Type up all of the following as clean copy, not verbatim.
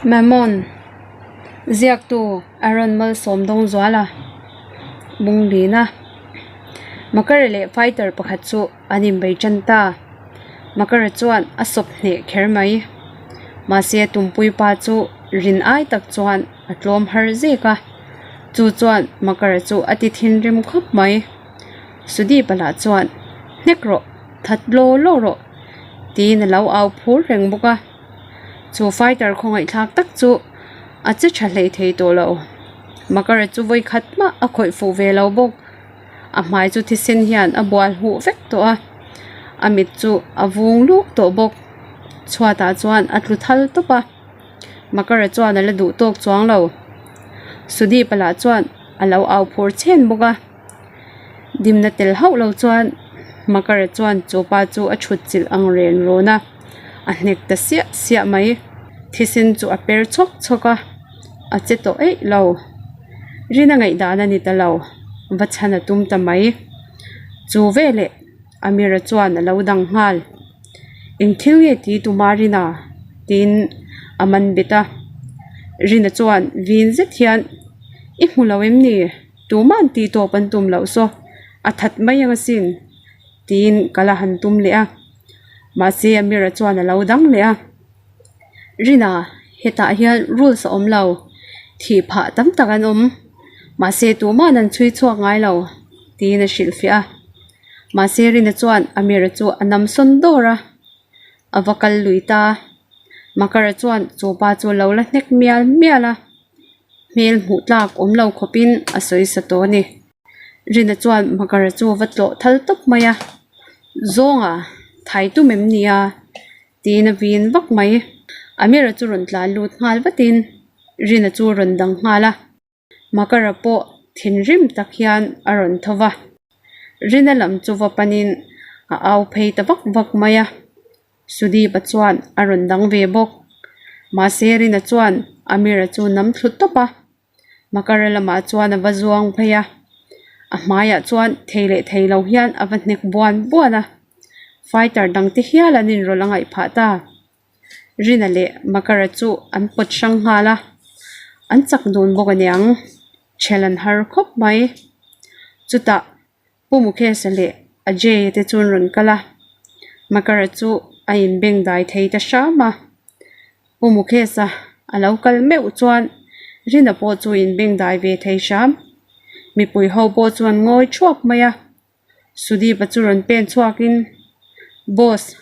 Mammon, Ziaktu Aaron Malsawm Dawngzuala, Bunglina, Makara leh fighter pakhat chu an inbei tan ta. Makara chuan a sawp hneh kher mai. Mahse tumpui pa chu rin ai tak chuan a tlawm har zek a, chu chuan Makara chu a ti thinrim khawp mai. Sudeep-a lah chuan, Hnek rawh, that law law rawh tiin a lo au phur reng bawk a. Chu fighter khawngaihthlak tak chu a che tha hlei thei tawh lo. Makara chu vawi khat mah a khawih fuh ve lo bawk. A hmai chu thisen hian a bual huh vek tawh a, a mit chu a vung luk tawh bawk. Chhuatah chuan a tlu thal tawp a, Makara chuan a la duh tawk chuang lo. Sudeep-a lah chuan a lo au phur chhen bawk a. Dimna tel hauh lo chuan Makara chuan chu pa chu a thut chilh ang ren rawn a, a hnek ta siah siah mai. Thisen chu a per chhawk chhawk a, a che tawh eih lo. Rina ngaihdan a ni ta lo, va chhan a tum ta mai. Chu veleh Amira chuan a lo dang nghal. Eng thil nge ti tuma Rina? tiin a man bet a. Rina chuan vin zet hian, I hmu lo em ni? Tuma'n tih tawp an tum loh saw a that mai ang asin tiin ka la han tum leh a. Mahse Amira chuan a lo dang leh a. Rina, hetah hian rules a awm lo. Thih phah tam tak an awm. Mahse tuma'n an chhui chhuak ngai lo tiin a hrilhfiah a. Mahse Rina chuan Amira chu a nam sawn dawr a. A va kal lui ta. Makara chuan chu pa chu a lo la hnek mial mial a. Hmel hmuh tlak awm lo khawpin a sawi sa tawh a ni. Rina chuan Makara chu a va tlawh thal tawp mai a, Zawnga, thai tum em ni a? tiin a vin vak mai. Amira chu rawn tlan lut nghal vatin Rina chu a rawn dang nghal a. Makara pawh thinrim tak hian a rawn tho va. Rina lam chu va panin a au phei ta vak vak mai a. Sudeep-a chuan a rawn dang ve bawk. Mahse Rina chuan Amira chu nam thlu tawp a. Makara lamah chuan a va zuang phei a. A hmaiah chuan thei leh thei lo hian a va hnek buan buan a. Fighter dangte hial an inrawlh a ngaih phah ta. Rina leh Makara chu an pawt hrang nghal a, an chak dun bawk aniang, chhel an har khawp mai. Chutah Pu Mukesh-a leh Ajay-a te chu an rawn kal a, Makara chu a inbeng dai thei ta hram a. Pu Mukesh-a a lo kal meuh chuan Rina pawh chu inbeng dai ve thei hram. Mipui ho pawh chu an ngawi thuak mai a. Sudeep-a chu rawn pen chhuakin, Boss,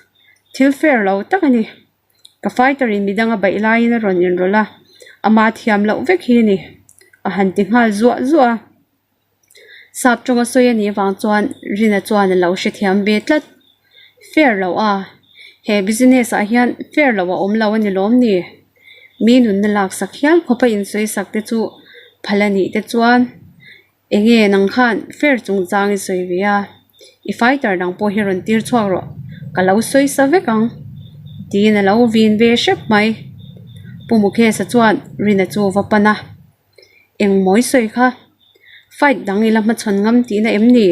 thil fair lo tak a ni. Ka fighter in midang a baih laiin a rawn inrawlh a, ama thiam loh vek hi a ni, a han ti nghal zuah zuah a. Sap tawnga sawi a nih avang chuan Rina chuan a lo hrethiam ve tlat. Fair lo a, he business ah hian fair lo a awm lo a ni lawm ni? Mi nunna laksak hial khawpa insawisak te chu phal a nih te chuan. Enge nang khan fair chungchang i sawi ve a, i fighter dang pawh hi rawn tir chhuak rawh, ka lo sawi sa vek ang tiin a lo vin ve hrep mai. Pu Mukesh-a chuan Rina chu va pan a, Engmawi sawi kha, fight dang i la hmachhawn ngam tihna em ni?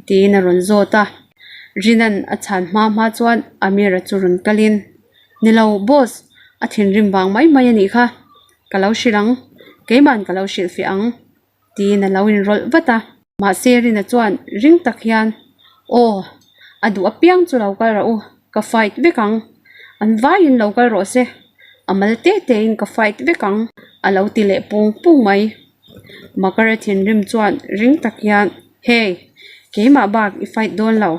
tiin a rawn zawt a. Rina'n a chhan hma hma chuan Amir-a chu rawn kalin, Ni lo boss, a thinrim vang mai mai a nih kha, ka lo hrilh ang, keima'n ka lo hrilhfiah ang. Tiin a lo inrawlh vat a. Mahse Rina chuan ring tak hian, Aw, a duh apiang chu lo kal rawh u, ka fight vek ang. An vaiin lo kal rawh se, a mal te tein ka fight vek ang, a lo ti leh pung pung mai. Makara thinrim chuan ring tak hian, Hey, keimah bak i fight dawn lo.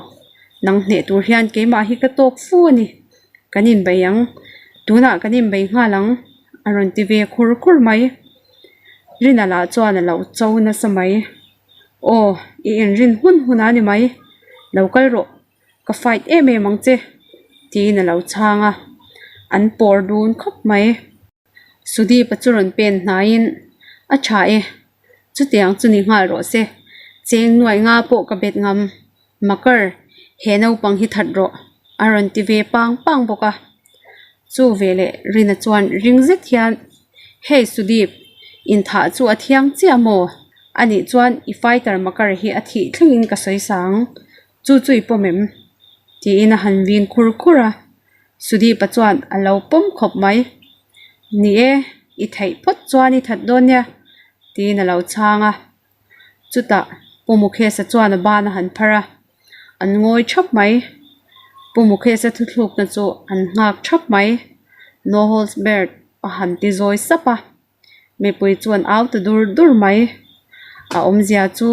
Nang hneh tur hian keimah hi ka tawk fu a ni. Kan inbei ang, tunah kan inbei nghal ang, a rawn ti ve khur khur mai. Rina lah chuan a lo cho nasa mai. Aw, i inrin hun hun a ni mai. Lo kal rawh, ka fight em em ang che, tiin a lo chhang a. An pawr dun khawp mai. Sudeep-a chu rawn pen hnaiin, A tha e, chutiang chu ni nghal rawh se. Cheng nuaih nga pawh ka bet ngam. Makar, he naupang hi that rawh, a rawn ti ve pang pang bawk a. Chu veleh Rina chuan ring zet hian, Hey Sudeep, inthah chu a thiang chiah maw? Anih chuan i fighter Makar hi a thih thlengin ka sawi sang, chu chu i pawm em? Tiin a han vin khur khur a. Sudeep-a chuan a lo pawm khawp mai. Ni e, i theih phawt chuan i that dawn nia, tiin a lo chhang a. Chutah Pu Mukhesa chuan a ban a han phar a, an ngawi thap mai. Pu Mukhesa thuthlukna chu an nghak thap mai. No holds barred a han ti zawi sap a, mipui chuan au ta dur dur mai. A awmzia chu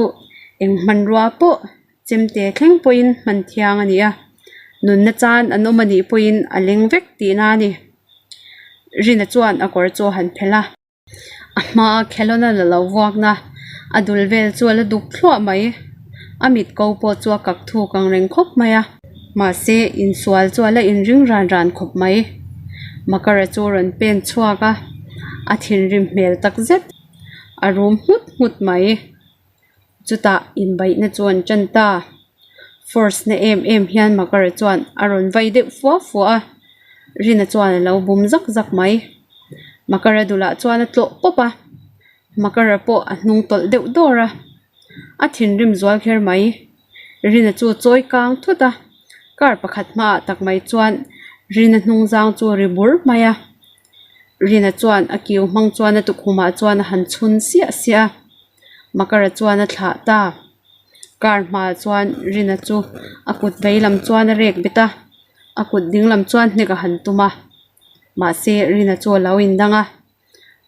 eng hmanrua pawh chemte thleng pawhin hman thiang a ni a, nunna chan an awm a nih pawhin a leng vek tihna a ni. Rina chuan a kawr chu a han phelh a. A hmaa khelawna la lo vuakna a dul vel chu a la duk thluah mai. A mit ko pawh chu a kak thuk ang reng khawp mai a. Mahse, insual chu a la inring ran ran khawp mai. Makara chu a rawn pen chhuak a, a thinrim hmel tak zet. A rum nghut nghut mai. Chutah inbaihna chu an ṭan ta. Force na em em hian Makara chuan a rawn vai deuh fua fua a, Rina chuan a lo bum zak zak mai. Makara dulah chuan a tlawh pawp a, Makara pawh a hnung tawlh deuh dawr a, a thinrim zual kher mai. Rina chu a chawi kang thut a, car pakhat hmaah tak mai chuan Rina hnung zang chu a ri bur mai a. Rina chuan a kiu hmang chuan a tukhumah chuan a han chhun siah siah a, Makara chuan a thlah ta. Car hmaah chuan Rina chu a kut vei lam chuan a rek bet a, a kut ding lam chuan hnek a han tum a, mahse Rina chu a lo indang a,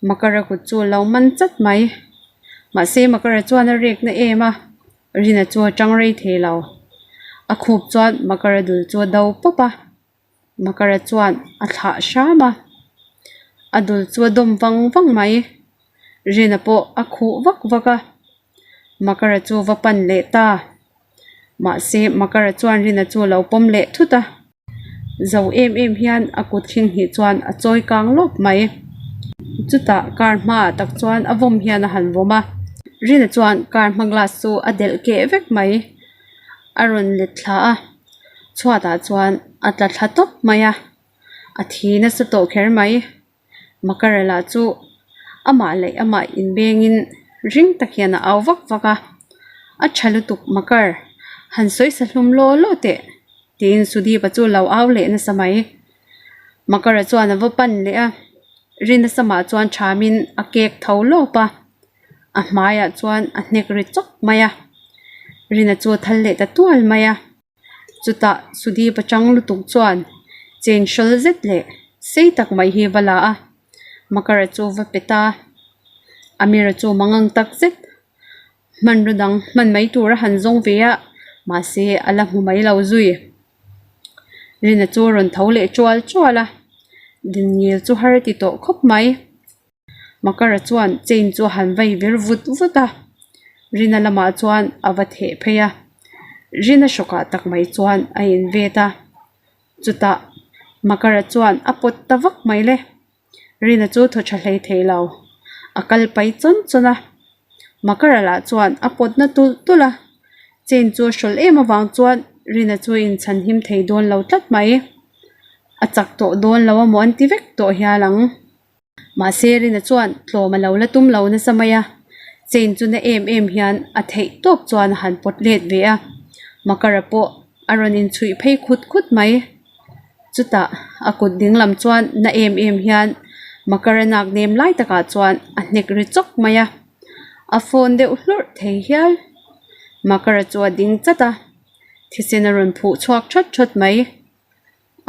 Makara kut chu a lo man chat mai. Mahse Makara chuan a rek na em a, Rina chu a tang rei thei lo. A khup chuan Makara dul chu a do pawp a. Makara chuan a thlah hram a, a dul chu a dawm vang vang mai. Rina pawh a khuh vak vak a, Makara chu va pan leh ta. Mahse Makara chuan Rina chu a lo pawm leh thut a, zo em em hian a kut khing hnih chuan a chawi kang lawp mai. Chutah car hmaah tak chuan a vawm hian a han vawm a, Rina chuan car hma glass chu a delh keh vek mai. A rawn let thla a. Chhuatah chuan a tla thla tawp mai a, a thi nasa tawh kher mai. Makarela chu amah leh amah inbengin ring tak hian a au vak vak a, A tha lutuk Makar, han sawi sa hlum law law teh tiin Sudeep-a chu lo au leh nasa mai. Makara chuan a va pan leh a, ri nasa mah chuan thamin a kek tho lawp a. A hmaiah chuan a hnek ri chawk mai a, Rina chu a thal leh ta tual mai a. Chutah Sudeep atang lutuk chuan chen hrawl zet leh sei tak mai hi va la a, Makara chu va pe ta. Amira chu mangang tak zet hmanraw dang hman mai tur a han zawng ve a, mahse a la hmu mai lo zui. Rina chu a rawn tho leh tual tual a, Dinngil chu har a ti tawh khawp mai. Makara chuan chain chu a han vai vir vut vut a, Rina lamah chuan a va theh phei a, Rina hrawkah tak mai chuan a invet a, chutah Makara chuan a pawt ta vak mai le, Rina chu thaw tha hlei thei lo, a kal pai chawn chawn a, Makara lah chuan a pawt na tulh tulh a, chain chu a hrawlh em avang chuan Rina chu inchhan him thei dawn lo tlat mai, a chak tawh dawn lo amaw an ti vek tawh hial ang. Mahse Rina chuan tlawm a lo la tum lo nasa mai a, chain chu na em em hian a theih tawp chuan a han pawt let ve a, Makara pawh a rawn inchhuih phei khut khut mai. Chutah a kut ding lam chuan na em em hian Makara nak nem lai takah chuan a hnek ri chawk mai a, a phone deuh hlurh thei hial. Makara chu a ding chat a, thisen a rawn phuh chhuak thawt thawt mai.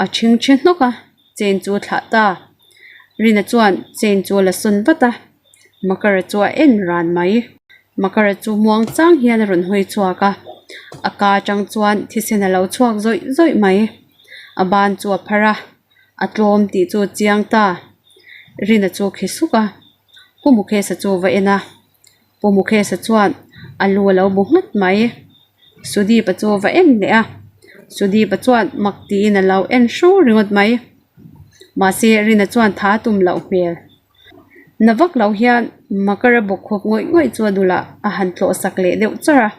A ṭhingṭhi hnawk a, chain chu a thlah ta. Rina chuan chain chu a la sawn vat a, Makara chu a en ran mai. Makara chu muang chang hian a rawn hawi chhuak a, a ka atang chuan thisen a lo chhuak zawih zawih mai. A ban chu a phar a, a tlawm tih chu a chiang ta. Rina chu a khi suk a, Pu Mukhesa chu a va en a. Pu Mukhesa chuan a lu a lo bu nghat mai. Sudeep-a chu a va en leh a, Sudeep-a chuan mak tiin a lo en hru ringawt mai. Mahse Rina chuan tha a tum loh hmel. Na vak lo hian Makara bawk khawp ngawih ngawih chu a dulah a han tlawh sak leh deuh char a.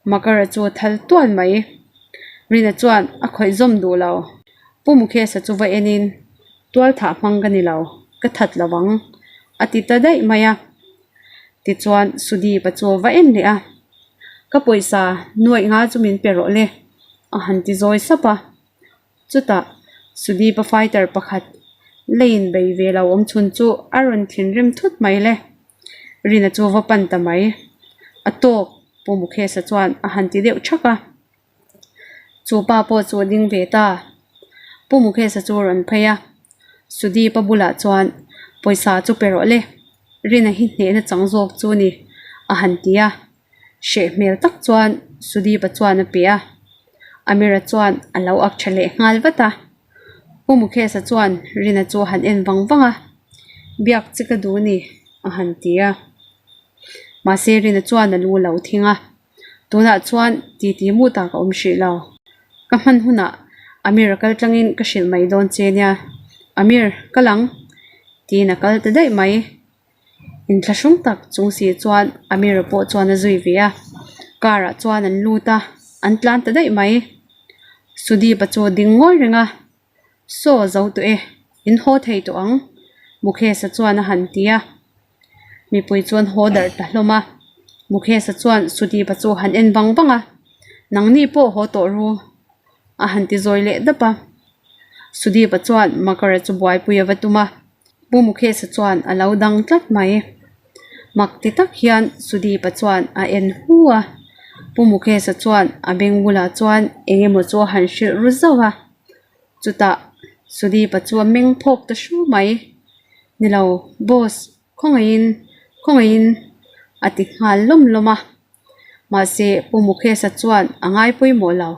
Makara chu a thal tual mai. Rina chuan a khawih zawm duh lo. Pu Mukhesa chu va enin, Tual thah hmang ka ni lo, ka that lo ang, a ti ta daih mai a. Tichuan Sudeep-a chu a va en leh a, Ka pawisa nuaih nga chu min pe rawh le, a han ti zawi sap a. Chutah Sudeep-a fighter pakhat. Leiin bei ve lo awm chhun chu a rawn thinrim thut mai le. Rina chu va pan ta mai. A tawk, Pu Mukhesa chuan a han ti deuh thak a. Chu pa pawh chu a ding ve ta. Pu Mukhesa chu a rawn phei a, Sudeep-a bulah chuan pawisa chu pe rawh le, Rina hi hnehna chang zawk chu ni, a han ti a. Hreh hmel tak chuan Sudeep-a chuan a pe a, Amira chuan a lo ak tha leh nghal vat a. Pu Mukhesa chuan Rina chu a han en vang vang a, Biak che ka duh ni, a han ti a. Mahse Rina chuan a lu lo thing a. Tunah chuan titi mu tak a awm hrih lo. Ka hman hunah Amir a kal tlangin ka hrilh mai dawn che nia. Amir, kal ang! Tiin a kal ta daih mai. Inthlahrung tak chung si chuan Amir-a pawh chuan a zui ve a. Car ah chuan an lut a, an tlan ta daih mai. Sudeep-a chu a ding ngawi reng a, Saw zo tawh e, in haw thei tawh ang, Mukesh-a chuan a han ti a. Mipui chuan haw darh ta hlawm a, Mukesh-a chuan Sudeep-a chu a han en vang vang a, Nangni pawh haw tawh ru, a han ti zawi leh dap a. Sudeep-a chuan Makara chu buaipui a va tum a, Pu Mukesh-a chuan a lo dang tlat mai. Mak ti tak hian Sudeep-a chuan a en hu a, Pu Mukesh-a chuan a beng bulah chuan eng emaw chu a han hrilh ru zauh a, chutah Sudeep-a chu a meng phawk ta hru mai. Ni lo, boss, khawngaihin, khawngaihin a ti nghal lawm lawm a. Mahse, Pu Mukesh-a chuan a ngai pawimawh lo,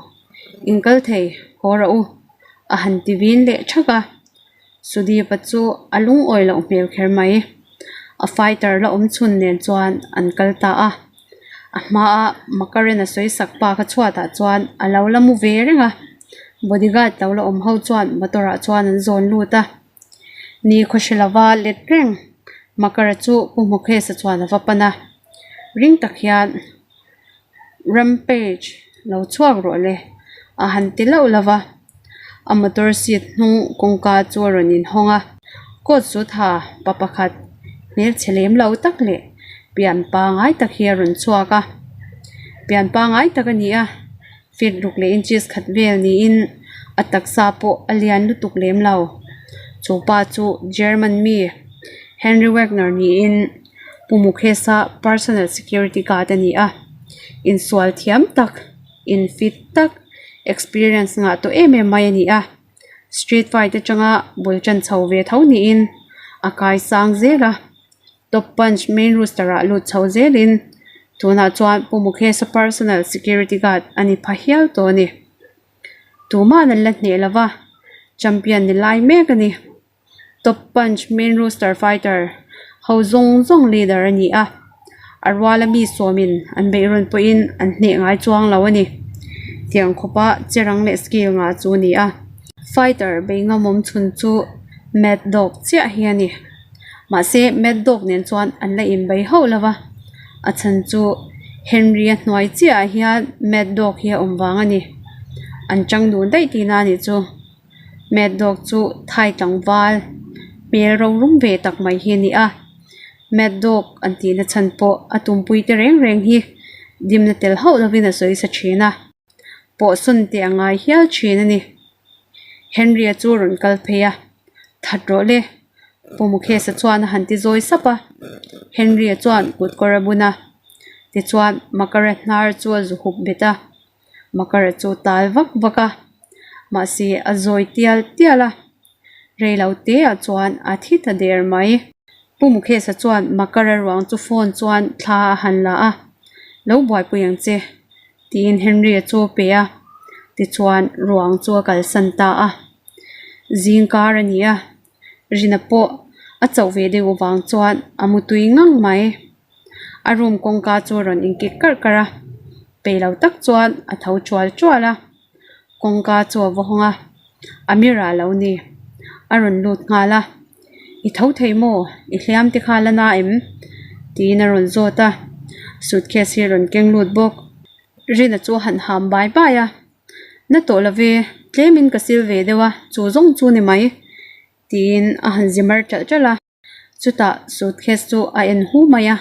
inkal thei, haw rawh u, a han ti vin leh thak a. Sudeep-a chu a lungawi loh hmel kher mai. A fighter la awm chhun nen chuan an kal ta a. A hmaa Makarena sawi sak pa kha chhuatah chuan a lo la mu ve reng a. Bodyguard lo la awm ho chuan motor ah chuan an zawn lut a. Ni khaw hre lova let reng Makara chu Pu Mukesh-a chuan a va pan a. Ring tak hian Rampage lo chhuak rawh le a han ti lauh lauh va, a motor seat hnung kawngka chu a rawn inhawng a, coat suit ha pa pakhat hmelchhe lem lo tak leh pian pangai tak hi a rawn chhuak a, pian pangai tak a ni a, feet ruk leh inches khat vel niin a taksa pawh a lian lutuk lem lo, chu pa chu German mi Henry Wagner niin. Pu Mukesh-a personal security guard a ni a, insual thiam tak, in fit tak, experience ngah tawh em em mai a ni a, street fight atanga bul tan chho ve tho niin a kai sang zel a, top punch main rooster ah lut chho zelin tunah chuan Pu Mukesh-a personal security guard a ni pha hial tawh a ni. Tuma'n an la hneh lova, champion ni lai mek a ni. Top Punch main roster fighter ho zawng zawng leader a ni a, a ruala mi sawmin an beih rawn pawhin an hneh ngai chuang lo a ni. Tiang khawpa cherang leh skill ngah chu a ni a, fighter bei ngamawm chhun chu Mad Dog chiah hi a ni. Mahse Mad Dog nen chuan an la inbei hauh lo va, a chhan chu Henry-a hnuai chiah ah hian Mad Dog hi a awm vang a ni. An chang dun daih tihna a nih chu. Mad Dog chu thai tlangval hmel ro rum ve tak mai hi a ni a, Mad Dog an tihna chhan pawh a tumpui te reng reng hi dimna tel hauh lovin a sawi sa thin a, pawhsawn teh a ngai hial thin a ni. Henry-a chu rawn kal phei a, That rawh le, Pu Mukesh-a chuan a han ti zawi sap a, Henry-a chuan kut kawr a bun a, tichuan Makara hnar chu a zu hup bet a. Makara chu tal vak vak a, mahse a zawi tial tial a, reilo te ah chuan a thi ta der mai. Pu Mukesh-a chuan Makara ruang chu phone chuan thla a han la a, Lo buaipui ang che, tiin Henry-a chu a pe a, tichuan ruang chu a kalsan ta a. Zing kar a ni a, Rina pawh a chauh ve deuh avang chuan a mutui ngang mai. A room kawngka chu a rawn inkik karh karh a, peih lo tak chuan a tho tual tual a, kawngka chu a va hawng a, Amira a lo ni, a rawn lut nghal a, I tho thei maw? I hliam te kha la na em? tiin a rawn zawt a, suitcase hi a rawn keng lut bawk. Rina chu a han ham bai bai a, Na tawh lo ve, tlemin ka sil ve deuh a, chu zawng chu ni mai, tiin a han zi mar ṭalh ṭalh a. Chutah suitcase chu a en hu mai a,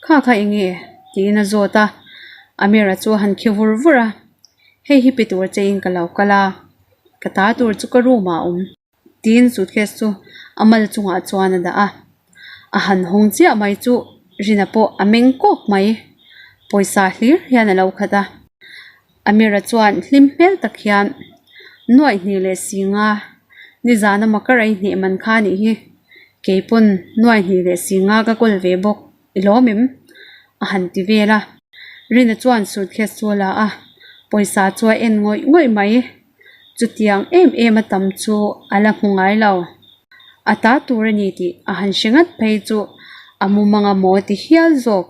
Kha kha eng nge? tiin a zawt a, Amira chu a han khi vur vur a, Hei hi pe tur che in ka lo kal a, ka ta tur chu ka room ah a awm. Tiin suitcase chu a mal chungah chuan a dah a. A han hawng chiah mai chu Rina pawh a meng kawk mai. Pawisa hlir hian a lo khat a. Amira chuan hlim hmel tak hian nuaih hnih leh si nga nizan a makar ei hneh man kha anih hi. Kei pawn nuaih hnih leh si nga ka kawl ve bawk i lawm em? A han ti vel a. Rina chuan suitcase chu a la a, pawisa chu a en ngawih ngawih mai. Chutiang em em a tam chu a la hmu ngai lo. A ta tur a ni tih a han hre ngat phei chu a mumang a maw ti hial zawk.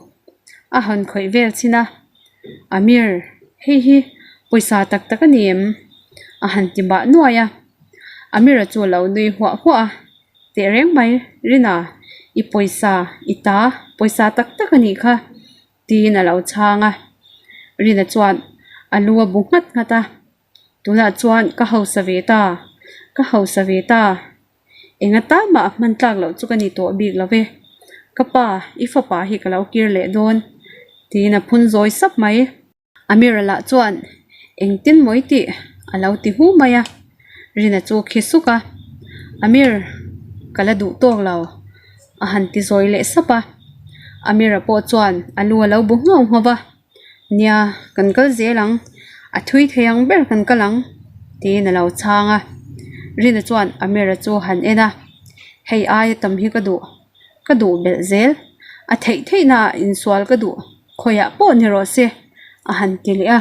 A han khawih vel chin a, Amir, hei hi pawisa tak tak a ni em? A han ti bah nuai a. Amira chu a lo nui huah huah a, Teh reng mai, Rina, i pawisa, i ta, pawisa tak tak a nih kha. Tiin a lo chhang a, Rina chuan a lu a bu nghat nghat a, Tunah chuan ka hausa ve ta, ka hausa ve ta. Enga tan mah a hman tlak loh chu ka ni tawh bik lo ve. Ka pa, i fapa hi ka lo kir leh dawn, tiin a phun zawi sap mai. Amira lah chuan engtin mawi tih a lo ti hu mai a, Rina chu khi suk a, Amir, ka la duh tawk lo, a han ti zawi leh sap a. Amira pawh chuan a lu a lo bu nghauh nghauh va, Nia, kan kal zel ang, a thui thei ang ber kan kal ang, tiin a lo chhang a. Rina chuan Amira chu han en a, Hei aia tam hi ka duh. Ka duh belh zel. A theih theihna ah insual ka duh. Khawiah pawh ni rawh se, a han ti leh a.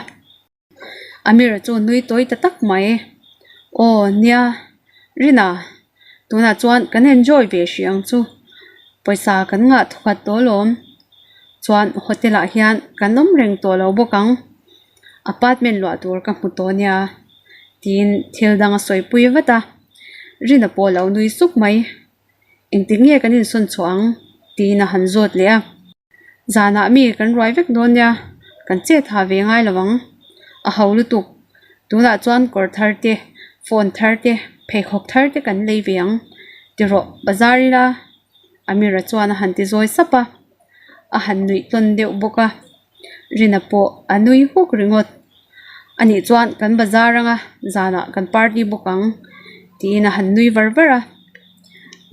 Amira chu nui tawi ta tak mai. Aw, nia, Rina, tunah chuan kan enjoy ve hrih ang chu. Pawisa kan ngah thawkhat tawh alawm. Chuan hotel ah hian kan awm reng tawh lo bawk ang. Apartment luah tur ka hmu tawh nia, tiin thil dang a sawipui vat a. Rina pawh a lo nui suk mai. Engtik nge kan insawn chhuah ang? tiin a han zawt leh a. Zanah mi kan ruai vek dawn nia, kan chet ha ve ngai lo ang. A ho lutuk. Tunah chuan kawr thar te, phone thar te, pheikhawk thar te kan lei ve ang. Ti rawh, bazar ila Amira chuan a han ti zawi sap a. A han nuih tawn deuh bawk a. Rina pawh a nui huk ringawt. Anih chuan kan bazar anga zanah kan party bawk ang tiin a han nui var var a.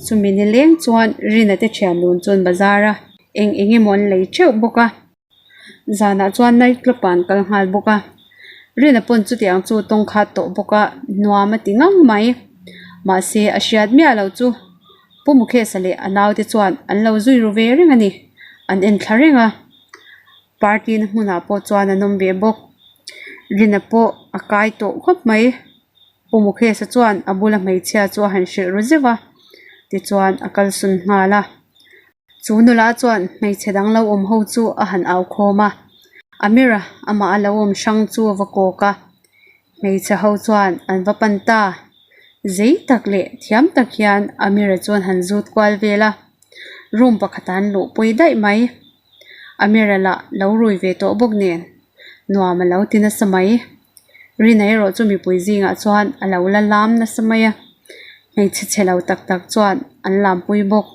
Chumi ni leng chuan Rina te thian dun chuan bazar a eng eng emaw an lei theuh bawk a. Zanah chuan night club ah an kal nghal bawk a. Rina pawn chutiang chu tawng khat tawh bawk a nuam a ti ngang mai. Mahse a hriat miah loh chu. Pu Mukhesa leh a naute chuan an lo zui ru ve reng a ni. An en thla reng a. Party na hmunah pawh chuan an awm ve bawk. Rina pawh a kai tawh khawp mai. Pu Mukhesa chuan a bula hmeichhia chu a han hrilh ru zeuh a. Tichuan a kalsawn nghal a. Chu nula chuan hmeichhe dang lo awm ho chu a han au khawm a. Amira amah a lo awm hrang chu a va kawk a. Hmeichhe ho chuan an va pan ta. Zei tak leh thiam tak hian Amira chuan han zut kual vel a, room pakhat ah an luhpui daih mai. Amira lah lo rui ve tawh bawk nen nuam a lo ti nasa mai. Rina erawh chu mipui zingah chuan a lo la lam nasa mai a, hmeichhe chhe lo tak tak chuan an lampui bawk.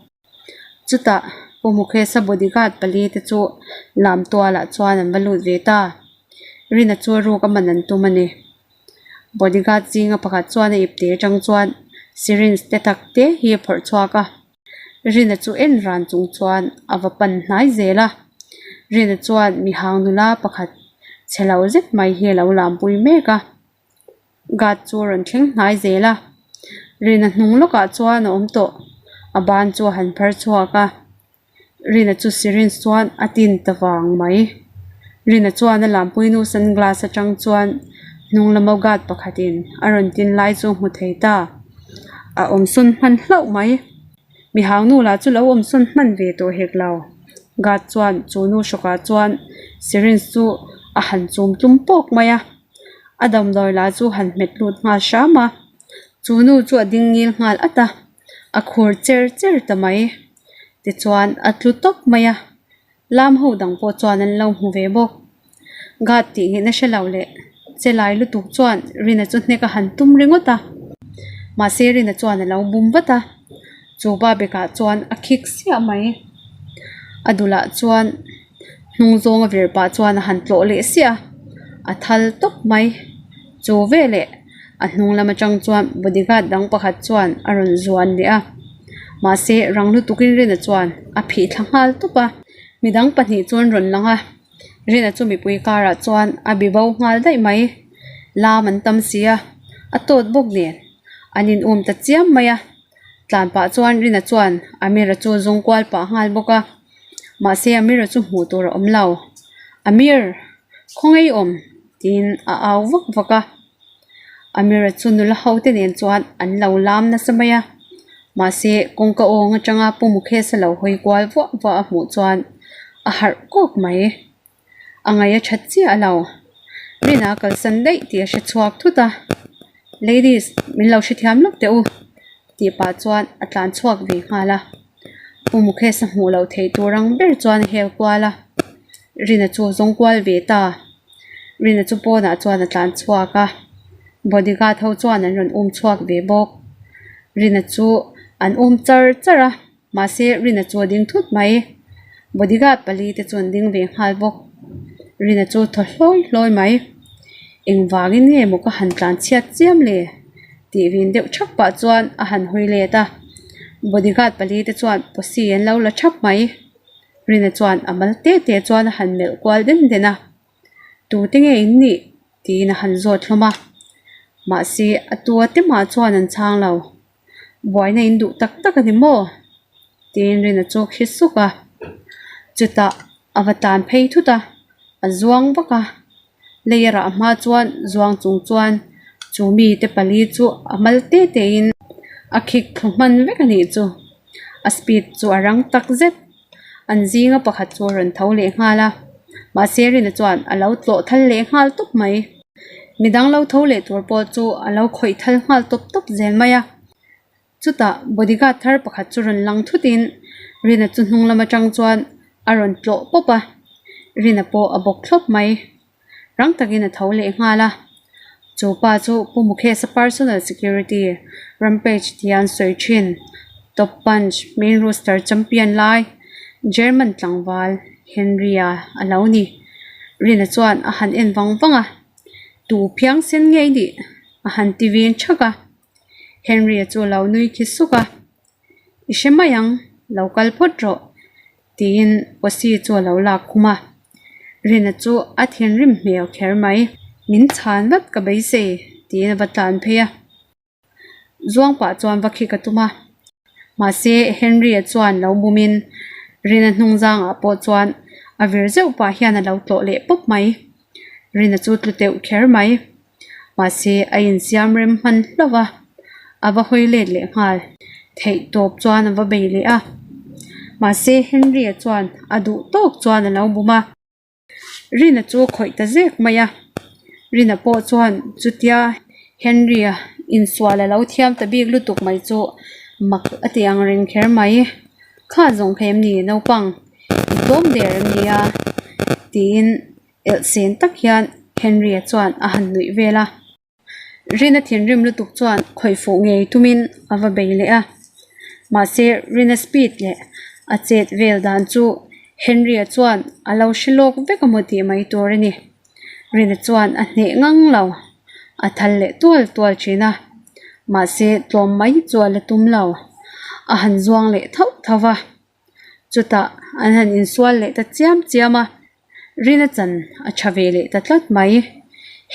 Chutah Pu Mukhesa bodyguard pali te chu lam tualah chuan an va lut ve ta. Rina chu a ruk a man an tum a ni. Bodyguard zinga pakhat chuan a ipte atang chuan syringe te tak te hi a phawrh chhuak a. Rina chu en ran chung chuan a va pan hnai zel a. Rina chuan mihang nula pakhat chhe lo zet mai hi a lo lampui mek a. Guard chu a rawn thleng hnai zel a. Rina hnung lawkah chuan a awm tawh. A ban chu a han phar chhuak a. Rina chu syringe chuan a tin ta vang mai. Rina chuan a lampuinu sunglass atang chuan hnung lama guard pakhatin a rawn tin lai chu a hmu thei ta. A awm sawn hman hlauh mai. Mi hangnu lah chu lo awm sawn hman ve tawh hek lo. Guard chuan chu nu hrawkah chuan syringe chu a han chum tlum pawk mai a. A damdawi lah chu han hmet lut nghal hram a. Chu nu chu a ding ngil nghal at a. A khur cher cher ta mai. Tichuan a tlu tawp mai a, lam ho dang pawh chuan an lo hmu ve bawk. Guard tih ngheihna hre lo leh che lai lutuk chuan Rina chu hnek a han tum ringawt a. Mahse Rina chuan a lo bum vat a, chu ba bekah chuan a khik siah mai. A dulah chuan hnung zawnga vir pah chuan a han tlawh leh siah a, a thal tawp mai. Chu veleh. A hnung lam atang chuan bodyguard dang pakhat chuan a rawn zuan leh a, mahse rang lutukin Rina chuan a phih thla nghal tawp a. Midang pahnih chu an rawn lang a, Rina chu mipui karah chuan a bi bo nghal daih mai. Lam an tam si a, a tawt bawk nen an in um ta chiam mai a. Tlan pah chuan Rina chuan Amira chu zawng kual pah nghal bawk a, mahse Amira chu hmuh tur a awm lo. Amir! Khawngaih awm! Tiin a au vak vak a. Amira chu nula ho te nen chuan an lo lam nasa mai a, mahse kawngka awng atanga Pu Mukesh-a lo hawi kual vuah vuah a hmuh chuan a harh kawk mai. A ngaih a that chiah lo. Rina kalsan daih tih a hre chhuak thut a, Ladies, min lo hrethiam lawk teh u tih pah chuan a tlan chhuak ve nghal a. Pu Mukesh-a hmuh loh theih tur ang ber chuan a hel kual a, Rina chu a zawng kual ve ta. Rina chu pawnah chuan a tlan chhuak a, bodyguard ho chuan an rawn um chhuak ve bawk. Rina chu an um char char a, mahse Rina chu a ding thut mai. Bodyguard pali te chu an ding ve nghal bawk. Rina chu thaw hlawi hlawi mai. Engvangin nge maw ka han tlan chhiat chiam le? Tih vin deuh thap pah chuan a han hawi let a, bodyguard pali te chuan posi an lo la thap mai. Rina chuan a mal te te chuan a han melh kual den den a, Tute nge in nih? tiin a han zawt hlawm a. Mahse, a tua te mah chuan an chhang lo. Buaina in duh tak tak a ni maw? tiin Rina chu a khi suk a. Chutah a va tlan phei thut a, a zuang vak a. Lei a rah hma chuan zuang chung chuan chu mite pali chu a mal te te in a khik thlu hman vek a nih chu. A speed chu a rang tak zet. An zinga pakhat chu a rawn tho leh nghal a, mahse Rina chuan a lo tlawh thal leh nghal tawp mai. Midang lo tho leh tur pawh chu a lo khawih thal nghal tawp tawp zel mai a. Chutah bodyguard thar pakhat chu rawn lang thutin Rina chu hnung lam atang chuan a rawn tlawh pawp a, Rina pawh a bawk thlawp mai. Rang takin a tho leh nghal a, chu pa chu Pu Mukesh-a personal security Rampage tia an sawi thin, Top Punch main roster champion lai German tlangval Henry-a a lo ni. Rina chuan a han en vang vang a, Tu phiangsen ngei nih a han ti vin thak a. Henry-a chu a lo nui khi suk a, I hre mai ang, lo kal phawt rawh, tiin Posi chu a lo lak khum a. Rina chu a thinrim hmel kher mai. Min chhan vat ka beisei, tiin a va tlan phei a. Zuang pah chuan va khik a tum a. Mahse, Henry-a chuan lo bumin Rina hnung zangah pawh chuan a vir zeuh pah hian a lo tlawh leh pawp mai. Rina chu tlu teuh kher mai. Mahse, a insiam rem hman hlauh a, a va hawi let leh nghal. Theih tawp chuan a va bei leh a. Mahse, Henry-a chuan a duh tawk chuan a lo bum a. Rina chu a khawih ta zek mai a. Rina pawh chuan chutia Henry-a insual a lo thiam ta bik lutuk mai chu mak a ti ang reng kher mai. Kha zawng kha em ni naupang? I tlawm der em ni a? Tiin Elh sen tak hian Henry-a chuan a han nuih vel a. Rina thinrim lutuk chuan khawih fuh ngei tumin a va bei leh a. Mahse, Rina speed leh a chet vel dan chu Henry-a chuan a lo hre lawk vek amaw tih mai tur a ni. Rina chuan a hneh ngang lo, a thal leh tual tual thin a. Mahse, tlawm mai chu a la tum lo, a han zuang leh thauh thauh va. Chutah an han insual leh ta chiam chiam a, Rina chan a tha ve leh ta tlat mai.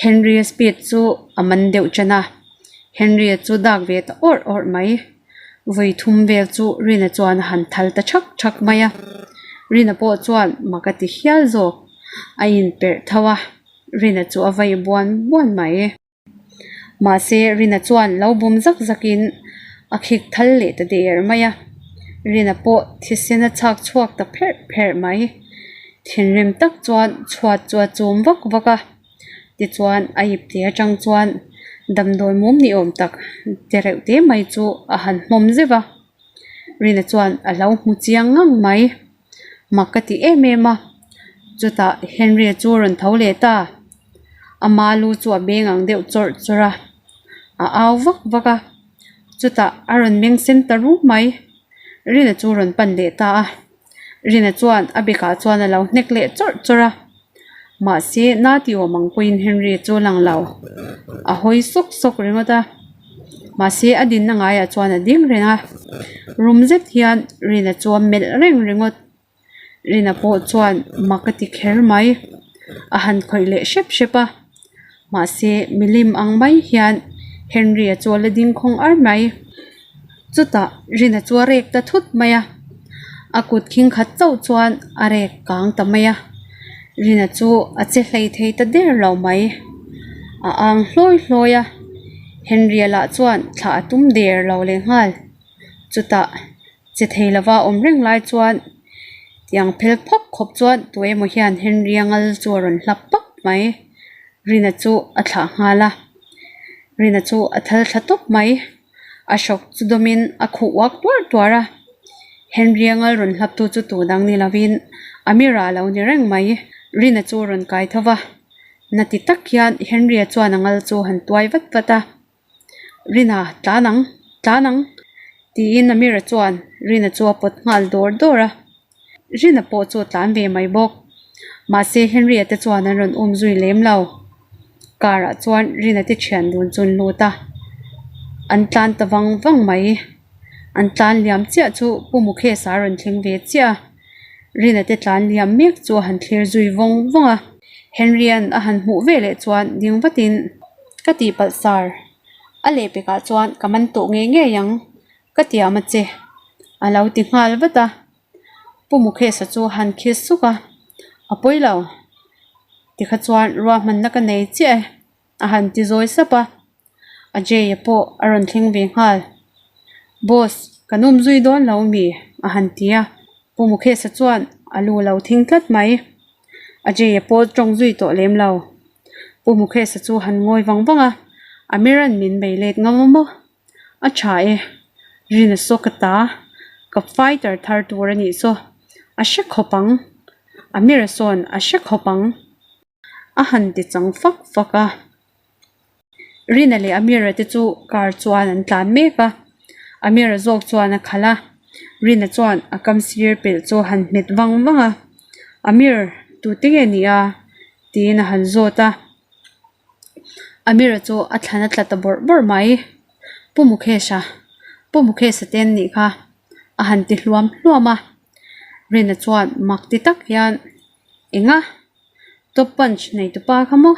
Henry-a speed chu a man deuh chen a, Henry-a chu dak ve ta awrh awrh mai. Vawi thum vel chu Rina chuan a han thal ta thak thak mai a, Rina pawh chuan mak a ti hial zawk, a inperh tho a, Rina chu a vei buan buan mai. Mahse, Rina chuan lo bum zak zakin a khik thal leh ta der mai a. Rina pawh thisen a chhak chhuak ta pherh pherh mai. Thinrim tak chuan chhuat chu a chum vak vak a. Tichuan, a ipte atang chuan damdawi mum ni awm tak te reuh te mai chu a han hmawm zeuh va. Rina chuan a lo hmu chiang ngang mai. Mak ka ti em em a, chutah Henry-a chu a rawn tho leh ta. Ama lu chu a beng ang deuh chawrh chawrh a, a au vak vak a, chutah a rawn meng sen ta rum mai. Rina chu a rawn pan leh ta a, Rina chuan a bekah chuan a lo hnek leh chawrh chawrh a. Mahse, na ti awm ang pawhin Henry chu a lang lo. A hawi sawk sawk ringawt a. Mahse, a dinna ngaiah chuan a ding reng a. Rum zet hian Rina chu a melh reng ringawt. Rina pawh chuan mak a ti kher mai. A han khawih leh hrep hrep a. Mahse, milim ang mai hian Henry-a chu a la ding khawng ar mai. Chutah Rina chu a rek ta thut mai a, a kut khing khat chauh chuan a rek kang ta mai a, Rina chu a che hlei thei ta der lo mai. A ang hlawi hlawi a, Henry-a lah chuan thlah a tum der lo leh nghal. Chutah che thei lova awm reng lai chuan tiang phel phawk khawp chuan tu emaw hian Henry-a ngal chu a rawn hlap pap mai. Rina chu a thlah nghal a, Rina chu a thal thla tawp mai. A hrawk chu dawmin a khuh uak tuar tuar a, Henry-a ngal rawn hlaptu chu tu dang ni lovin Amira a lo ni reng mai. Rina chu a rawn kai tho va, na ti tak hian Henry-a chuan a ngal chu a han tuai vat vat a, Rina, tlan ang, tlan ang, tiin Amira chuan Rina chu a pawt nghal dawr dawr a. Rina pawh chu a tlan ve mai bawk. Mahse Henry-a te chuan an rawn um zui lem lo. Car ah chuan Rina te thian dun chu an lut a, an tlan ta vang vang mai. An tlan liam chiah chu Pu Mukhesa a rawn thleng ve chiah a, Rina te tlan liam mek chu a han thlir zui vawng vawng a. Henry-a'n a han hmuh ve leh chuan ding vatin, Ka tihpalh sar, a lehpekah chuan ka man tawh ngei ngei ang. Ka tiam a che, a lo ti nghal vat a. Pu Mukhesa chu a han khi suk a, A pawi lo, tikha chuan ruahmanna ka nei chiah e, a han ti zawi sap a. Ajay-a pawh a rawn thleng ve nghal. Boss, kan awm zui dawn lo mi? a han ti a. Pu Mukhesa chuan a lu lo thing tlat mai. Ajay-a pawh tawng zui tawh lem lo. Pu Mukhesa chu a han ngawi vang vang a, Amiran min bei let ngam a maw? A tha e, Rina saw ka ta, ka fighter thar tur a nih saw, a hre khawp ang, Amira sawn a hre khawp ang, a han ti chang fak fak a. Rina leh Amira te chu car chuan an tlan mek a, Amira zawk chuan a khalh a, Rina chuan a kam sir pelh chu a han hmet vang vang a, Amir, tute nge ni a? tiin a han zawt a. Amira chu a thlan a tla ta bawrh bawrh mai. Pu Mukesh-a, Pu Mukesh-a te an nih kha a han ti hluam hluam a. Rina chuan mak ti tak hian, Enga? Top punch nei tupa kha maw?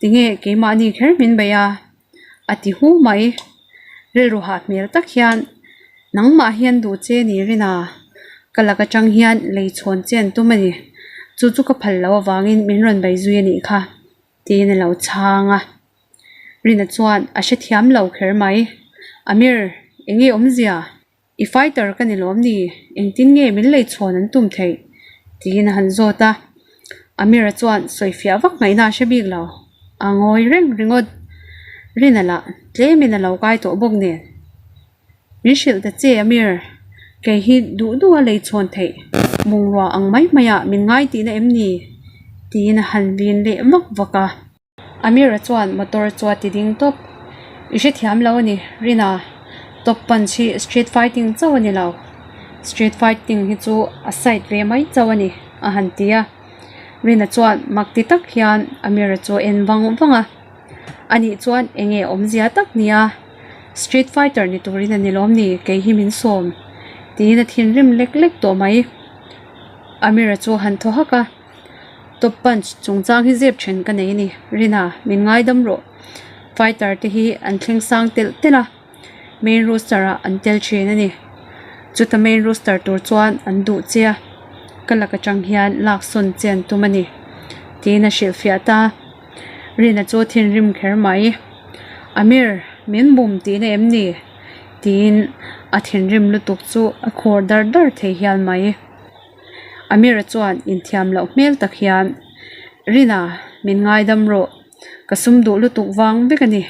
Tinge keimahni kher min bei a? A ti hu mai. Rilru hah hmel tak hian, Nangmah hian duh che ni Rina, ka lak atang hian lei chhawn che an tum a ni. Chu chu ka phal loh avangin min rawn bei zui a nih kha. Tiin a lo chhang a. Rina chuan a hrethiam lo kher mai. Amir, eng nge awmzia? I fighter ka ni lawm ni? Engtin nge min lei chhawn an tum theih? Tiin a han zawt a. Amira chuan sawifiah vak ngaihna a hre bik lo. A ngawi reng ringawt. Rina lah tlemin a lo kai tawh bawk nen. Min hrilh ta che Amir, kei hi duh duh a lei chhawn theih bungrua ang mai mai ah min ngai tihna em ni? Tiin a han vin leh vak vak a. Amira chuan motor chu a ti ding tawp. I hrethiam lo a ni, Rina, top punch hi street fighting chauh a ni lo. Street fighting hi chu a side ve mai chauh a ni, a han ti a. Rina chuan mak ti tak hian Amira chu a en vang vang a. Anih chuan eng nge awmzia tak nia? Street fighter ni turin a ni lawm ni? Kei hi min sawm tiin a thinrim lek lek tawh mai. Amira chu a han thaw hak a, Top punch chungchang hi zep then ka nei a ni. Rina, min ngaidam rawh. Fighter te hi an thleng sang telh telh a, main roster ah an tel thin a ni. Chuta main roster tur chuan an duh che a, ka lak atang hian laksawn che an tum a ni tiin a hrilhfiah ta. Rina chu thinrim kher mai. Amir, min bum tihna em ni? tiin a thinrim lutuk chu a khur dar dar thei hial mai. Amira chuan inthiam loh hmel tak hian, Rina, min ngaidam rawh. Ka sum duh lutuk vang vek a ni.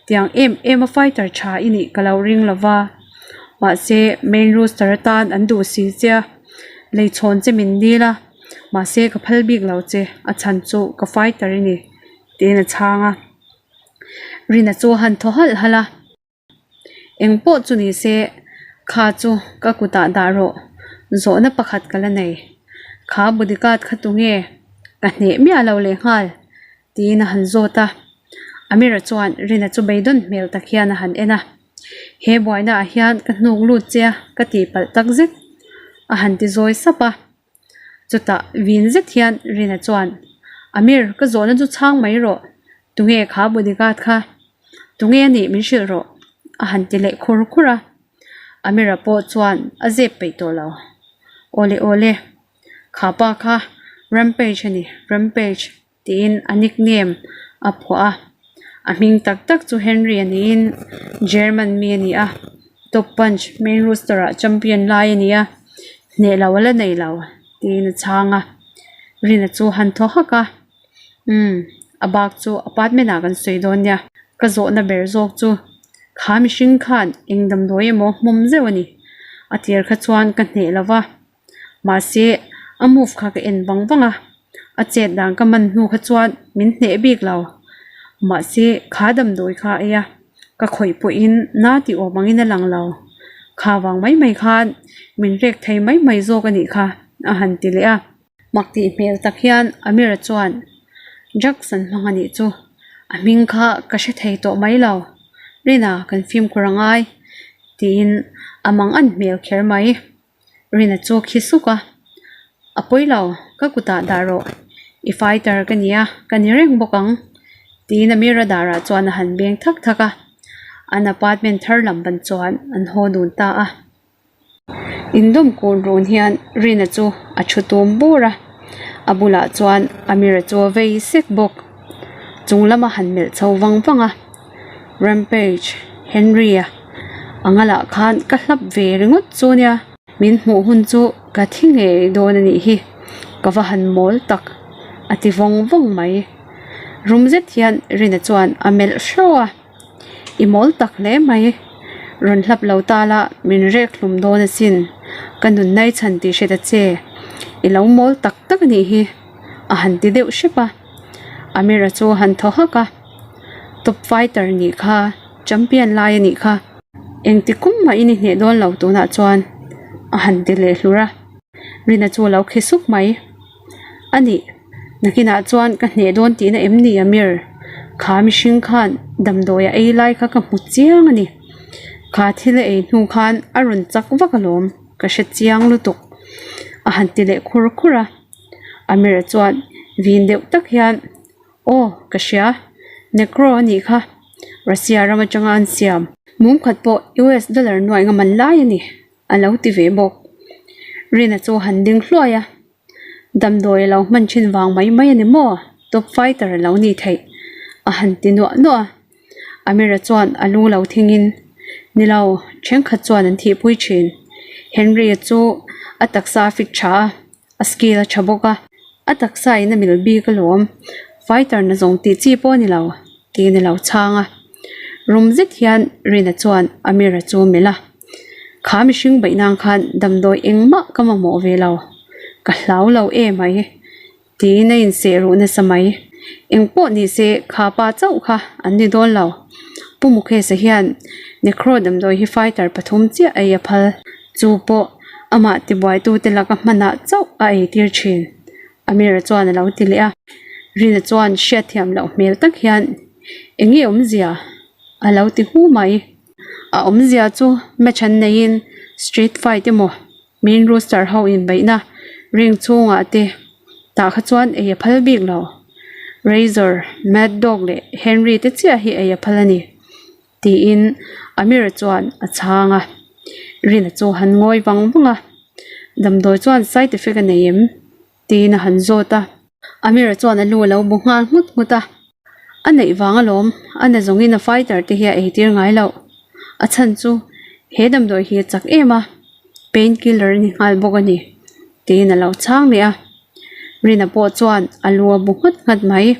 Tiang em em a fighter tha i nih ka lo ring lo va. Mahse, main rooster atan an duh si che a, leichhawn che min dil a. Mahse ka phal bik lo che, a chhan chu ka fighter i ni, tiin a chhang a. Rina chu a han thaw halh halh a, Eng pawh chu ni se, kha chu ka kutah dah rawh, zawhna pakhat ka la nei. Kha bodyguard kha tunge? Ka hneh miah lo lehnghal, tiin a han zawt a. Amira chuan Rina chu beidawn hmel tak hian a han en a. He buaina ah hian ka hnuk lut che a, ka tihpalh tak zet, a han ti zawi sap a. Chutah vin zet hian Rina chuan, Amir, ka zawhna chu chhang mai rawh. Tunge kha bodyguard kha? Tunge a nih min hrilh rawh, a han ti leh khur khur a. Amira pawh chuan a zep peih tawh lo. Awle awle, kha pa kha Rampage a ni, Rampage tiin a nickname a phuah a. A hming tak tak chu Henry a niin German mi a ni a, Top Punch main roster ah champion lai a ni a, hneh lo a la nei lo tiin a chhang a. Rina chu han thaw hak a. Umm, a bak chu apartment ah kan sawi dawn nia. Ka zawhna ber zawk chu kha mihring khan eng damdawi emaw hmawm zeuh a ni. A tir kha chuan ka hneh lo va, mahse a move kha ka en vang vang a, a chet dan ka man hnu kha chuan min hneh bik lo. Mahse kha damdawi kha a ei a, ka khawih pawhin na tih awm angin a lang lo. Kha vang mai mai khan min rek thei mai mai zawk a nih kha a han ti leh a. Mak tih hmel tak hian Amira chuan Drugs an hmang a nih chu a hming kha ka hre thei tawh mai lo, Rina kan fimkhur a ngai tiin a mang an hmel kher mai. Rina chu khi suk a, A pawi lo, ka kutah dah rawh, i fighter ka nia, ka ni reng bawk ang tiin Amira darah chuan a han beng thak thak a, an apartment thar lam ban chuan an haw dun ta a. Indawm kun run hian Rina chu a thu tum bur a, a bulah chuan Amira chu a vei sek bawk. Chung lama han melh chho vang vang a, Rampage, Henry-a a ngalah khan ka hlap ve ringawt chu nia, min hmuh hun chu ka thi ngei dawn a nih hi, ka va han mawl tak a ti vawng vawng mai. Rum zet hian Rina chuan a melh hraw a. I mawl tak hle mai. Rawn hlap lo ta la, min rek hlum dawn asin. Ka nun nai chhan tih hre ta che. I lo mawl tak tak a nih hi. A han ti deuh hrep a. Amira chu a han thaw hak a. Top fighter nih kha, champion lai a nih kha. Engti kum mah in i hneh dawn lo tunah chuan a han ti leh hlur a. Rina chu a lo khi suk mai. A nih, nakinah chuan ka hneh dawn tihna em ni Amir? Kha mihring khan damdawi a ei lai kha ka hmu chiang a ni. Kha thil a ei hnu khan a rawn chak vak alawm, ka hre chiang lutuk a han ti leh khur khur a. Amir-a chuan vin deuh tak hian, Aw, ka hria, Necro a nih kha, Russia ram atanga an siam. Mum khat pawh US dollar nuaih nga man lai a ni. A lo ti ve bawk. Rina chu a han ding hluai a, Damdawi a lo hman thin vang mai mai a ni maw? Top fighter a lo ni theih a han ti nuah nuah a. Amira chuan a lu lo thingin, Ni lo, thenkhat chuan an thihpui thin. Henry-a chu a taksa a fit tha a, a skill a tha bawk a, a taksa in a mil bik alawm, fighter na zawng tih chi pawh a ni lo, tiin a lo chhang a. Rum zet hian Rina chuan Amira chu a melh a, Kha mihring beih nan khan damdawi engmah ka mamawh ve lo, ka hlau lo em ai, tiin a inseh ruh nasa mai. Engpawh ni se kha pa chauh kha an ni dawn lo. Pu Mukesh-a hian Necro damdawi hi fighter pathum chiah ei a phal. Chu pawh amah tibuaitute laka hmanah chauh a eitir thin, Amira chuan a lo ti leh a. Rina chuan hriatthiam loh hmel tak hian, Eng nge awmzia? a lo ti hu mai. A awmzia chu match an neiin street fight emaw main rooster ho inbeihna ring chhungah te tah kha chuan ei a phal bik lo. Razor, Mad Dog leh Henry te chiah hi ei a phal a ni. Tiin Amira chuan a chhang a, Rina chu a han ngawi vang vang a, Damdawi chuan side effect a nei em? tiin a han zawt a. Amira chuan a lu a lo bu nghal nghut nghut a, A neih vang alawm, a na zawngin a fighter te hi a eitir ngai loh. A chhan chu he damdawi hi a chak em a, pain killer a ni nghal bawk a ni, tiin a lo chhang leh a. Rina pawh chuan a lu a bu nghat nghat mai.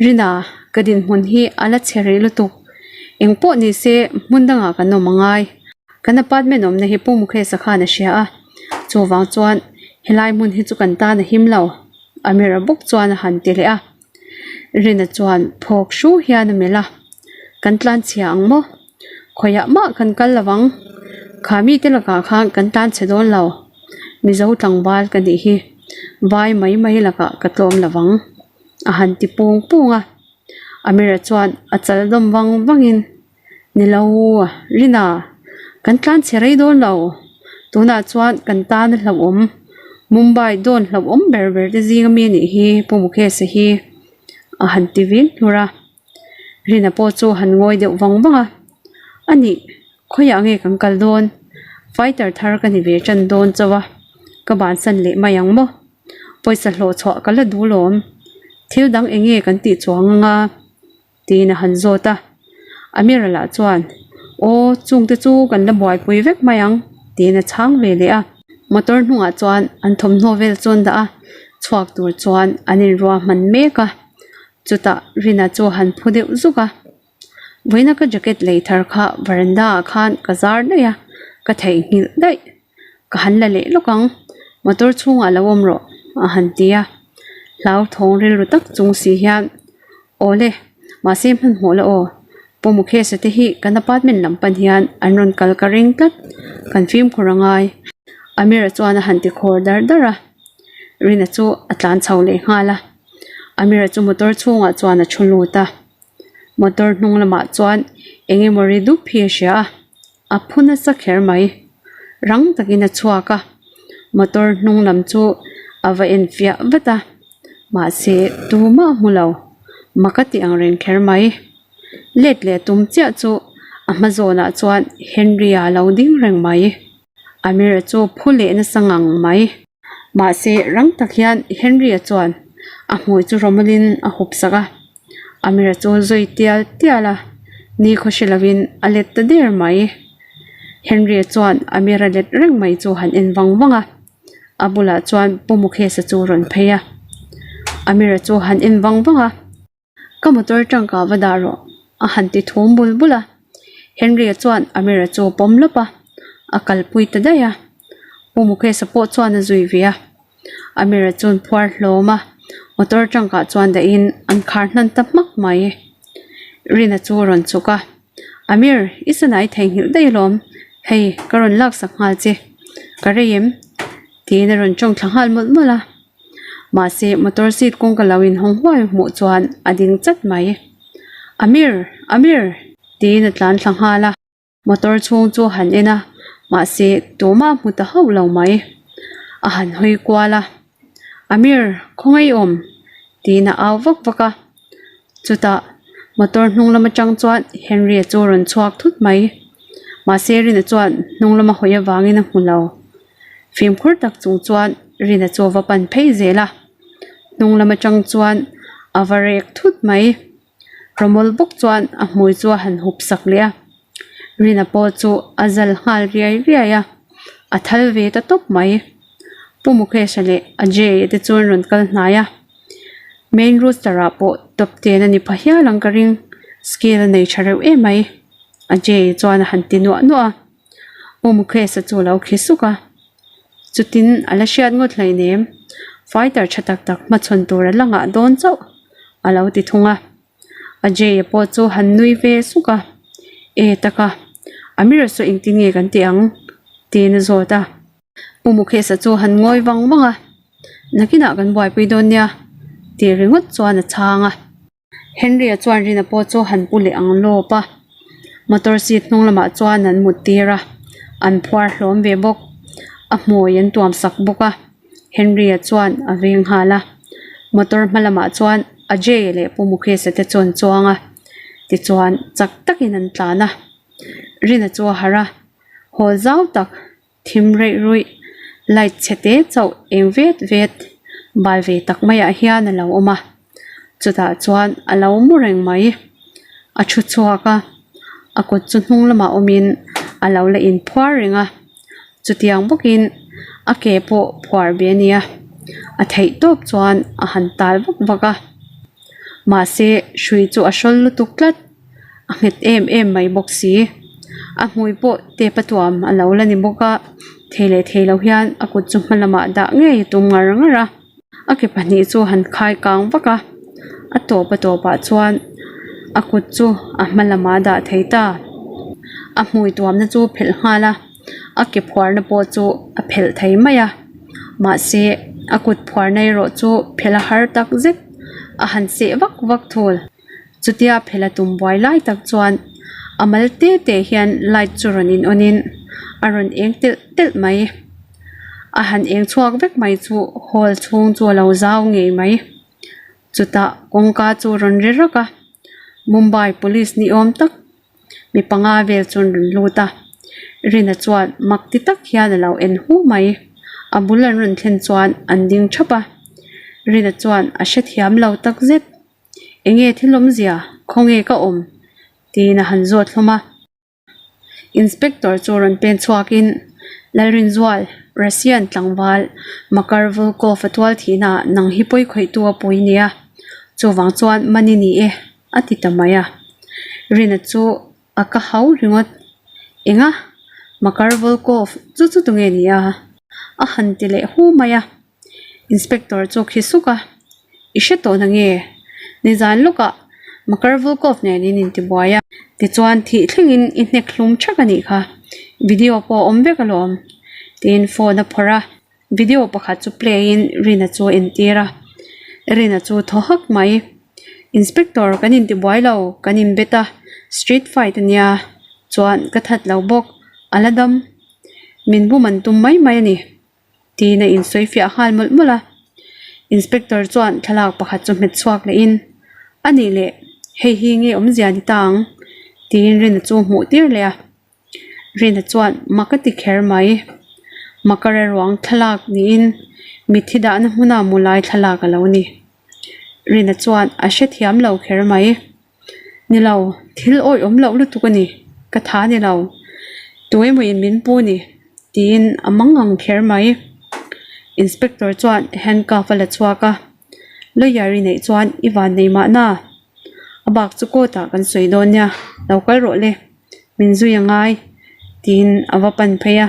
Rina, ka dinhmun hi a la chhe rih lutuk. Eng pawh ni se hmun dangah kan awm a ngai. Kan apartment awmna hi Pu Mukesh-a khan a hria a, chuvang chuan helai hmun hi chu kan tan a him lo, Amira bawk chuan a han ti leh a. Rina chuan phawk hru hian a melh a, Kan tlanchhia ang maw? Khawiah mah kan kal lo ang. Kha mite lakah khan kan tlanchhe dawn lo. Mizo tlangval ka nih hi. Vai mai mai lakah ka tlawm lo vang, a han ti pung pung a. Amira chuan a chal dawm vang vangin, Ni lo, Rina, kan tlan chhe rei dawn lo. Tunah chuan kan tan a hlauhawm, Mumbai dawn hlauhawm ber ber te zing ami a nih hi Pu Mukesh-a hi, a han ti vin hlur a. Rina pawh chu han ngawi deuh vang vang a, A nih, khawiah nge kan kal dawn? Fighter thar ka ni ve tan dawn chauh a, ka bansan leh mai ang maw? Pawisa hlawh chhuah ka la duh lawm. Thil dang eng nge kan tih chuang anga? tiin a han zawt a. Amira lah chuan, Aw, chungte chu kan la buaipui vek mai ang, tiin a chhang ve leh a. Motor hnungah chuan an thawmhnaw vel chu an dah a, chhuak tur chuan an inruahman mek a. Chutah Rina chu a han phu deuh zuk a, Vawiina ka jacket lei thar kha veranda ah khan ka zar daih a, ka theihnghilh daih. Ka han la leh lawk ang, motor chhungah lo awm rawh a han ti a. Hlauthawng rilru tak chung si hian, Aw le, mahse hmanhmawh la aw, Pu Mukesh-a te hi kan apartment lam pan hian an rawn kal ka ring tlat, kan fimkhur a ngai. Amira chuan a han ti khawr dar dar a, Rina chu a tlan chho leh nghal a. Amira chu motor chhungah chuan a thu lut a, motor hnung lamah chuan eng emaw ri dup hi a hria a, a phu nasa kher mai. Rang takin a chhuak a, motor hnung lam chu a va en fiah vat a, mahse tumah a hmu lo, mak a ti ang reng kher mai. Let leh tum chiah chu a hma zawnah chuan Henry-a a lo ding reng mai. Amira chu phu leh nasa ngang mai. Mahse, rang tak hian Henry-a chuan a hmui chu rawmawlin a hup sak a. Amira chu zui tial tial a, ni khaw hre lovin a let ta der mai. Henry-a chuan Amira let reng mai chu han en vang vang a, a bulah chuan Pu Mukesh-a chu rawn phei a. Amira chu han en vang vang a. Ka motor tangka va dah rawh a han ti thum bul bul a, Henry-a chuan Amira chu a pawm lawp a, a kalpui ta daih a, Pu Mukesh-a pawh chuan a zui ve a, Amira chuan phuar hlawm a, motor tangkah chuan dahin an khar hnan ta hmak mai. Rina chu a rawn chhuk a, Amir, i sana i theihnghilh daih alawm, hei ka rawn laksak nghal che, ka rei em? tiin a rawn tawng thla nghal mawlh mawlh a. Mahse motor seat kawngka lo inhawng huai hmuh chuan a ding chat mai. Amir! Amir! tiin a tlan thla nghal a. Motor chhung chu a han en a, mahse tumah a hmu ta hauh lo mai. A han hawi kual a, Amir! Khawngaih awm! tiin a au vak vak a. Chutah motor hnung lam atang chuan Henry-a chu a rawn chhuak thut mai. Mahse Rina chuan hnung lama hawi avangin a hmu lo. Fimkhur tak chung chuan Rina chu a va pan phei zel a, hnung lam atang chuan a va rek thut mai. Rawmawl bawk chuan a hmui chu a han hup sak leh a, Rina pawh chu a zal nghal riai riai a, a thal ve ta tawp mai. Pu Mukesh-a leh Ajay-a te chuan rawn kal hnai a, main rooster ah pawh top ten a ni pha hial ang ka ring, skill a nei tha reuh em mai, Ajay-a chuan a han ti nuah nuah a. Pu Mukesh-a chu a lo khi suk a, chutin a la hriat ngawt hleinem, fighter tha tak tak hmachhawn tur a la ngah dawn chauh a lo ti thung a. Ajay-a pawh chu han nui ve suk a, E taka, Amira saw engtin nge kan tih ang? tiin a zawt a. Pu Mukesh-a chu han ngawi vang vang a, Nakinah kan buaipui dawn nia tih ringawt chuan a chhang a. Henry-a chuan Rina pawh chu han pu leh ang lawp a, motor seat hnung lamah chuan an mut tir a, an phuar hlawm ve bawk, a hmui an tuam sak bawk a, Henry-a chuan a veng nghal a, motor hma lamah chuan Ajay leh Pu Mukesh-a te chu an chuang a, tichuan chak takin an tlan a, Rina chu a harh a, hawl zau tak. Thim reih ruih, light chhe te chauh eng vet vet bal ve tak maiah hian a lo awm a, chutah chuan a lo mu reng mai. A thu chhuak a, a kut chu hnung lamah awmin a lo la inphuar reng a, chutiang bawkin a ke pawh phuar ve a nia, a theih tawp chuan a han tal vak vak a, mahse hrui chu a hrawl lutuk tlat. A nghet em em mai bawk si. A hmui pawh tep a tuam a lo la ni bawk a, thei leh thei lo hian a kut chu hma lamah dah ngei a tum ngar ngar a. A ke pahnih chu a han khai kang vak a, a tawp a tawpah chuan a kut chu a hma lamah a dah thei ta. A hmui tuamna chu a phelh nghal a, a ke phuarna pawh chu a phelh thei mai a, mahse. A kut phuarna erawh chu phelh a har tak zet a han seh vak vak thul. Chutia phelh a tum buai lai tak chuan a mal te te hian light chu rawn in on in a rawn eng telh telh mai. A han eng chhuak vek mai chu hall chhung chu a lo zau ngei mai. Chutah kawngka chu rawn ri rak a, Mumbai police ni awm tak mi panga vel chu an rawn lut a, Rina chuan mak ti tak hian a lo en hu mai. A bul an rawn thlen chuan an ding thap a, Rina chuan a hrethiam lo tak zet. Enge thil awmzia? Khawnge ka awm? tiin a han zawt hlawm a. Inspector chu rawn pen chhuakin Lalrinzual, Russian tlangval Makar Volkov a tual thihna ah nang hi pawi khawihtu a pawi nia, chuvang chuan man i ni e, a ti ta mai a. Rina chu a ka hau ringawt. Enga? Makar Volkov chu chu tunge ni a? A han ti leh hu mai a. Inspector chu khi suk a, I hre tawh na nge? Nizan lawkah Makar Volkov nen in intibuai a, tichuan thih thlengin i hnek hlum thak a nih kha, video pawh a awm vek alawm, tiin phone a phawrh a, video pakhat chu play in Rina chu a entir a, Rina chu thaw hak mai. Inspector kan intibuai lo, kan inbet a, street fight a nia, chuan ka that lo bawk, a la dam, min bum an tum mai mai a ni. Tiin a insawi fiah nghal mawlh mawlh a. Inspector chuan thlalak pakhat chu hmet chhuak leh in, A nih leh, hei hi nge awmzia ni ta ang? Tiin Rina chu hmuh tir leh a. Rina chuan mak a ti kher mai. Makara ruang thlalak niin mitthi dahna hmuna mu lai thlalak a lo ni. Rina chuan a hrethiam lo kher mai. Ni lo, thil awih awm loh lutuk a ni, ka tha ni lo. Tu emawin min pu ni, tiin a mang ang kher mai. Inspector chuan handcuff a la chhuak a, Lawyer i neih chuan i van nei mahna? A bak chu court ah kan sawi dawn nia, lo kal rawh le, min zui a ngai, tiin a va pan phei a.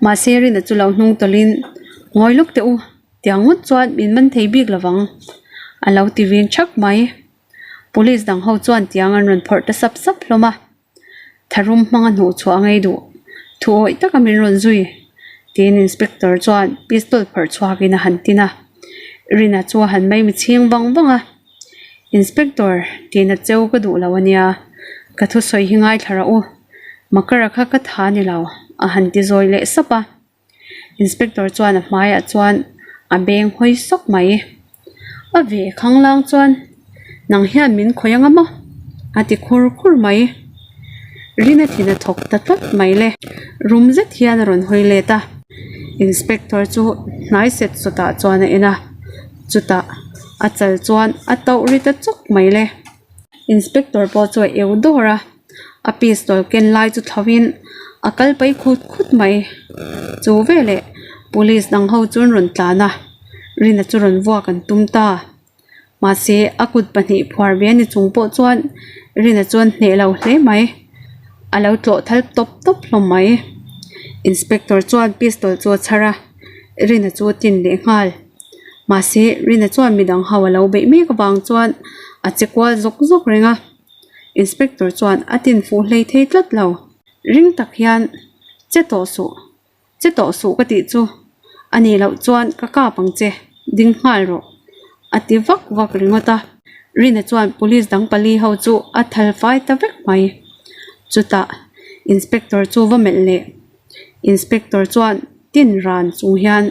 Mahse Rina chu lo hnung tawlhin, Ngawi lawk teh u, tiang ngawt chuan min man thei bik lovang, a lo ti vin thak mai. Police dang ho chuan tiang an rawn phawrh ta sap sap hlawm a, tharum hmanga hnuh chhuah a ngei duh. Thu awih taka min rawn zui, tiin inspector chuan pistol phawrh chhuakin a han tin a. Rina chu a han mai michhing vang vang a, Inspector, tiin a cheu ka duh lo a nia, ka thusawi hi ngaithla rawh u, Makara kha ka tha ni lo, a han ti zawi leh sap a. Inspector chuan a hmaiah chuan a beng hawi sawk mai. A ve khanglang chuan nang hian min khawih anga maw? A ti khur khur mai. Rina thin a thawk ta tlat mai le. Rum zet hian a rawn hawi let a. Inspector chu hnai set sawtah chuan a en a, chutah a chal chuan a tauh ri ta chawk mai le. Inspector pawh chu a eu dawr a. A pistol ken lai chu thlauh in a kal pai khut khut mai. Chu veleh police dang ho chu an rawn tlan a, Rina chu rawn vuak an tum ta. Mahse a kut pahnih phuar ve a ni chung pawh chuan Rina chuan hneh lo hle mai. A lo tlawh thal tawp tawp hlawm mai. Inspector chuan pistol chu a chhar a, Rina chu a tin leh nghal. Mahse Rina chuan midang ho a lo beih mek avang chuan a che kual zawk zawk reng a. Inspector chuan a tin fuh hlei thei tlat lo. Ring tak hian, Che tawh suh, che tawh suh ka tih chu a nih loh chuan ka kap ang che, ding nghal rawh, a ti vak vak ringawt a. Rina chuan police dang pali ho chu a thal fai ta vek mai. Chutah inspector chu va melh leh. Inspector chuan tin ran chung hian,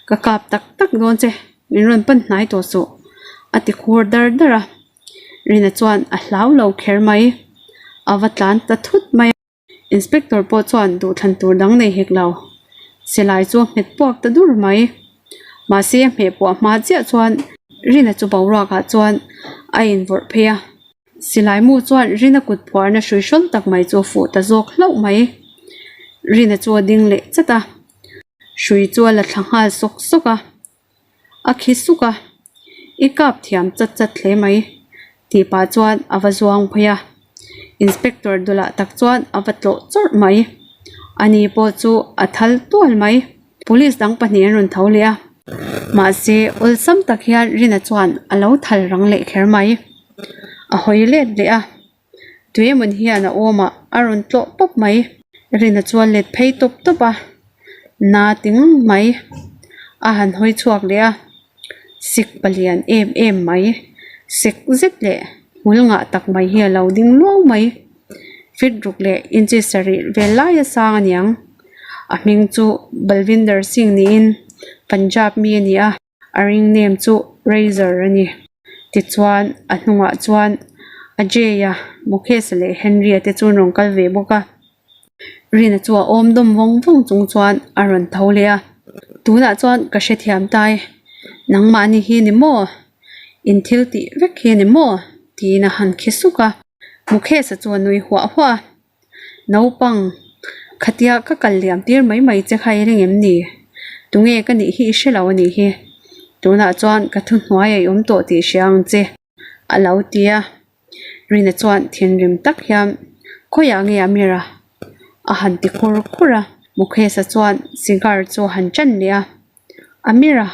Ka kap tak tak dawn che, min rawn pan hnai tawh suh, a ti khur dar dar a. Rina chuan a hlau lo kher mai. A va tlan ta thut mai a. Inspector pawh chuan duhthlan tur dang nei hek lo. Silai chu a hmet puak ta dur mai. Mahse a hmeh puah hma chiah chuan Rina chu boruak ah chuan a invawrh phei a. Silai mu chuan Rina kut phuarna hrui hrawl tak mai chu a fuh ta zawk hlauh mai. Rina chu a ding leh chat a. Hrui chu a la thla nghal sawk sawk a. A khi suk a, I kap thiam chat chat hle mai tih pah chuan a va zuang phei a, inspector dulah tak chuan a va tlawh chawrh mai. Ani pawh chu a thal tual mai. Police dang pahnih an rawn tho leh a, mahse awlsam tak hian Rina chuan a lo thal rang leh kher mai. A hawi let leh a. Tuiemawn hian a awmah a rawn tlawh pawp mai. Rina chuan let phei tawp tawp a, na ti ngang mai. A han hawi chhuak leh a, sik palian em em mai, sek zet leh hmul ngah tak mai hi a lo ding luau mai. Fit ruk leh inchi sarih vel laia sang a niang. A hming chu Balvinder Singh niin Punjab mi a ni a. A ring name chu Razor a ni. Tichuan a hnungah chuan Ajay-a, Mukesh-a leh Henry-a te chu an rawn kal ve bawk a. Rina chu a awm dawm vawng vawng chung chuan a rawn tho leh a. Tunah chuan ka hrethiam ta e, nangmahni hi ni maw? In thil tih vek hi a ni maw? tiin a han khi suk a. Mukesh-a chu a nui huah huah a. Naupang, khatia ka kal liam tir mai mai che kha i ring em ni? Tunge ka nih hi i hre lo a nih hi. Tunah chuan ka thuhnuai a i awm tawh tih hria ang che, a lo ti a. Rina chuan thinrim tak hian, Khawiah nge Amira? a han ti khur khur a. Mukesh-a chuan cigar chu a han ṭan leh a, Amira!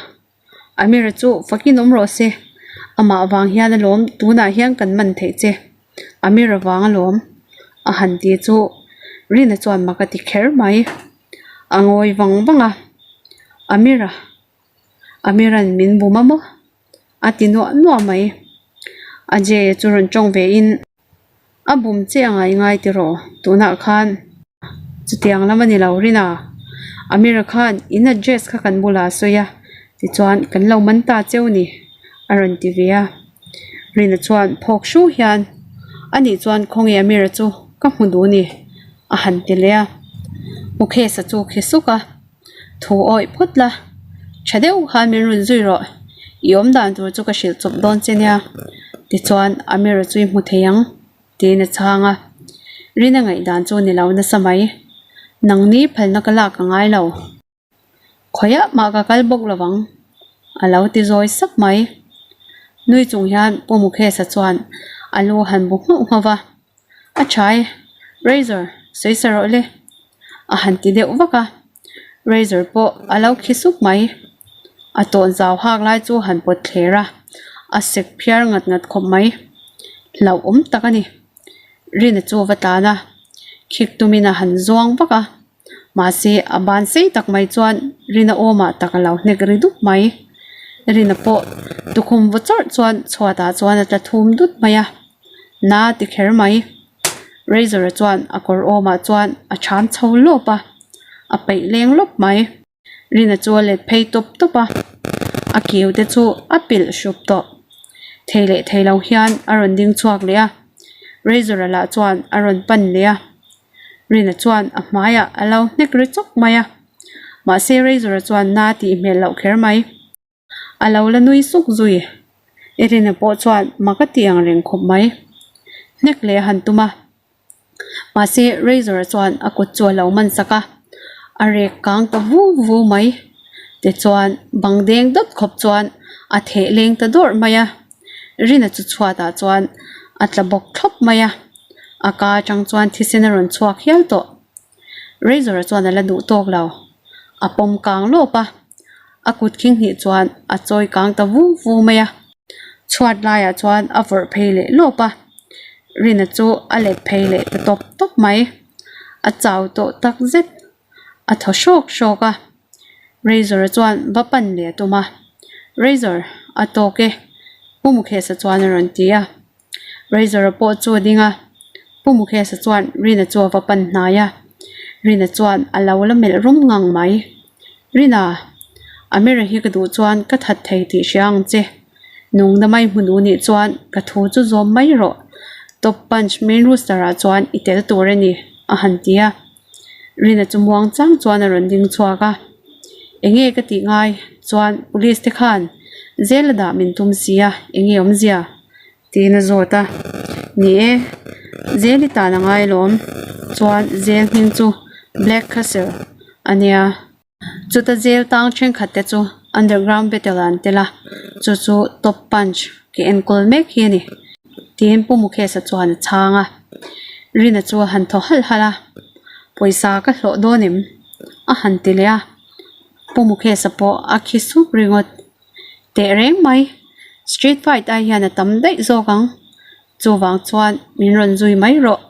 Amira chu fakin awm rawh se, amah vang hian alawm tunah hian kan man theih che, Amira vang alawm a han ti chu Rina chuan mak a ti kher mai, a ngawi vang vang a, Amira, Amira'n min bum a maw? a ti nuah nuah mai, Ajay-a chu rawn tawng ve in. A bum che a ngai ngai tiraw tunah khan chutiang lam a ni lo Rina. Amira khan in address kha kan bulah a sawi a tichuan kan lo man ta cheu ni a rawn ti ve a. Rina chuan phawk hru hian anih chuan khawnge Amira chu ka hmu duh ni a han ti leh a. Mukesh-a chu khi suk a. Thu awih phawt la, tha deuh khan min rawn zui rawh, i awm dan tur chu ka hrilh chawp dawn che nia, tichuan Amira chu i hmu thei ang, tiin a chhang a. Rina ngaihdan chu ni lo nasa mai, nangni phalna ka lak a ngai lo, khawiah mah ka kal bawk lo vang, a lo ti zawi sap mai. Nui chung hian Pu Mukhesa chuan a lu han bu nghauh nghauh va. A tha e, Razor, sawi sa rawh le, a han ti deuh vak a. Razor pawh a lo khi sup mai. A tawn zau hak lai chu han pawt thler a, a sek phiar ngat ngat khawp mai. Hlauhawm tak a ni. Rina chu a va tlan a, khik tumin a han zuang vak a. Mahse, a ban sei tak mai chuan Rina awmah tak a lo hnek ri dup mai. Rina pawh tukhum vaw chawrh chuan chhuatah chuan a tla thum dut mai a, Na ti kher mai. Razor-a chuan a kawr awmah chuan a cham chho lawp a, a peih leng lawp mai. Rina chu a let phei tawp tawp a, a kiu te chu a pilh hrup tawh. Thei leh thei lo hian a rawn ding chhuak leh a, Razor-a lah chuan a rawn pan leh a. Rina chuan a hmaiah a lo hnek ri chawk mai a, mahse Razor-a chuan na tih hmel loh kher mai. A lo la nui suk zui. Irina pawh chuan mak a ti ang reng khawp mai. Hnek leh a han tum a. Mahse Razor-a chuan a kut chu a lo man sak a, a rek kang ta vu vu mai. Tichuan bang deng dawt khawp chuan a theh leng ta dawrh mai a. Rina chu chhuatah chuan a tla bawk thlawp mai a, a ka atang chuan thisen a rawn chhuak hial tawh. Razor-a chuan a la duh tawk lo, a pawm kang lawp a, a kut khing hnih chuan a chawi kang ta vu vu mai a. Chhuat laiah chuan a vawrh phei leh lawp a, Rina chu a let phei leh ta tawp tawp mai. A chau tawh tak zet, a thaw hrawk hrawk a. Razor-a chuan va pan leh a tum a, Razor, a tawk e, Pu Mukhesa chuan a rawn ti a. Razor-a pawh chu a ding a, Pu Mukhesa chuan Rina chu a va pan hnai a, Rina chuan a lo la melh rum ngang mai. Rina, Amira hi ka duh chuan ka that thei tih hria ang che. Nungna mai hmu duh nih chuan ka thu chu zawm mai rawh. Top Punch main rooster-ah chuan i tel tur a ni, a han ti a. Rina chu muang chang chuan a rawn ding chhuak a, Enge ka tih ngai chuan police te khan zel a dah min tum si a, enge awmzia? tiin a zawt a. Ni e, zel i tan a ngai alawm, chuan zel hming chu Black Castle a nia. Chuta zel tang thenkhat te chu underground battle ah an tel a, chu chu Top Punch ke enkawl mek hi a ni, tiin Pu Mukhesa chuan a chhang a. Rina chu a han thaw halh halh a, Pawisa ka hlawh dawn em? a han ti leh a. Pu Mukhesa pawh a khi sup ringawt. Teh reng mai, street fight ai hian a tam daih zawk ang. Chuvang chuan min rawn zui mai rawh,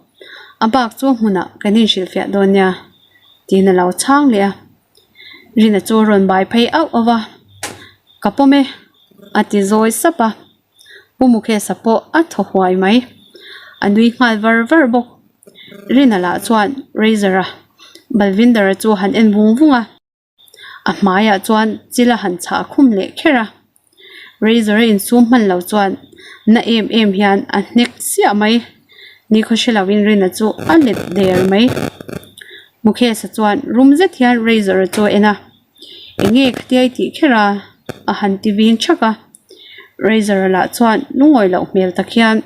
a bak chu hmunah kan inhrilhfiah dawn nia, tiin a lo chhang leh a. Rina chu a rawn bai phei auh auh va, Ka pawm e, a ti zawi sap a. Pu Mukhesa pawh a thaw huai mai. A nui nghal var var bawk. Rina lah chuan Razor-a, Balvinder-a chu han en vung vung a. A hmaiah chuan chil a han chhah khum leh kher a. Razor a insum hman lo chuan na em em hian a hnek siah mai. Nikhaw hre lovin Rina chu a let der mai. Mukhesa chuan rum zet hian Razor a chu a en a. Enge khatia i tih kher a? A han ti vin thak a. Razor a lah chuan lungawi loh hmel tak hian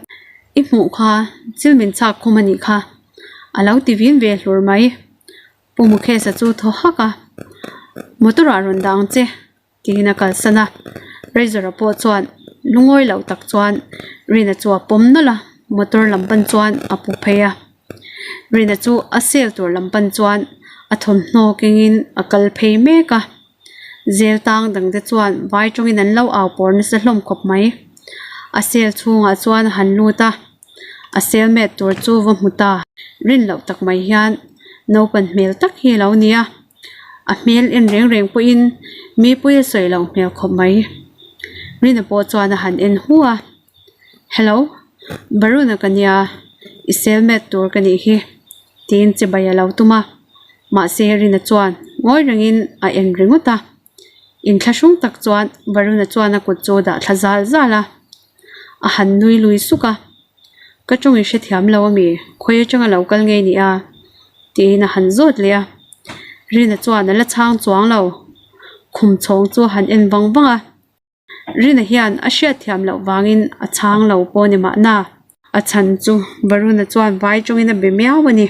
I hmuh kha chil min chhak khum a nih kha a lo ti vin ve hlur mai. Pu Mukhesa chu thaw hak a, Motor ah rawn dang che tiin a kalsan a. Razor-a pawh chuan lungawi loh tak chuan Rina chu a pawm nawlh a, motor lam pan chuan a pu phei a. Rina chu a sel tur lam pan chuan a thawmhnaw kengin a kal phei mek a. Zel tang dangte chuan vai tawngin an lo au pawr nasa hlawm khawp mai. A sel chhungah chuan a han lut a, a cellmate tur chu va hmu ta. Rin loh tak mai hian naupan hmel tak hi a lo ni a, a hmel en reng reng pawhin mi pui a sawi loh hmel khawp mai. Rina pawh chuan a han en hu a, Hello, Varun-a ka nia, i cellmate tur ka nih hi. Tiin chibai a lo tum a, mahse Rina chuan ngawi rengin a en ringawt a. Inthlahrung tak chuan Varuna chuan a kut chu dah thla zal zal a, a han nui lui suk a. Ka tawng i hrethiam lo ami, khawi atanga lo kal ngei ni a? tiin a han zawt leh a. Rina chuan a la chhang chuang lo, khum chhawng chu a han en vang vang a. Rina hian a hriatthiam loh vangin a chhang lo pawh a ni mahna. A chhan chu Varuna chuan vai tawngin a be miau a ni.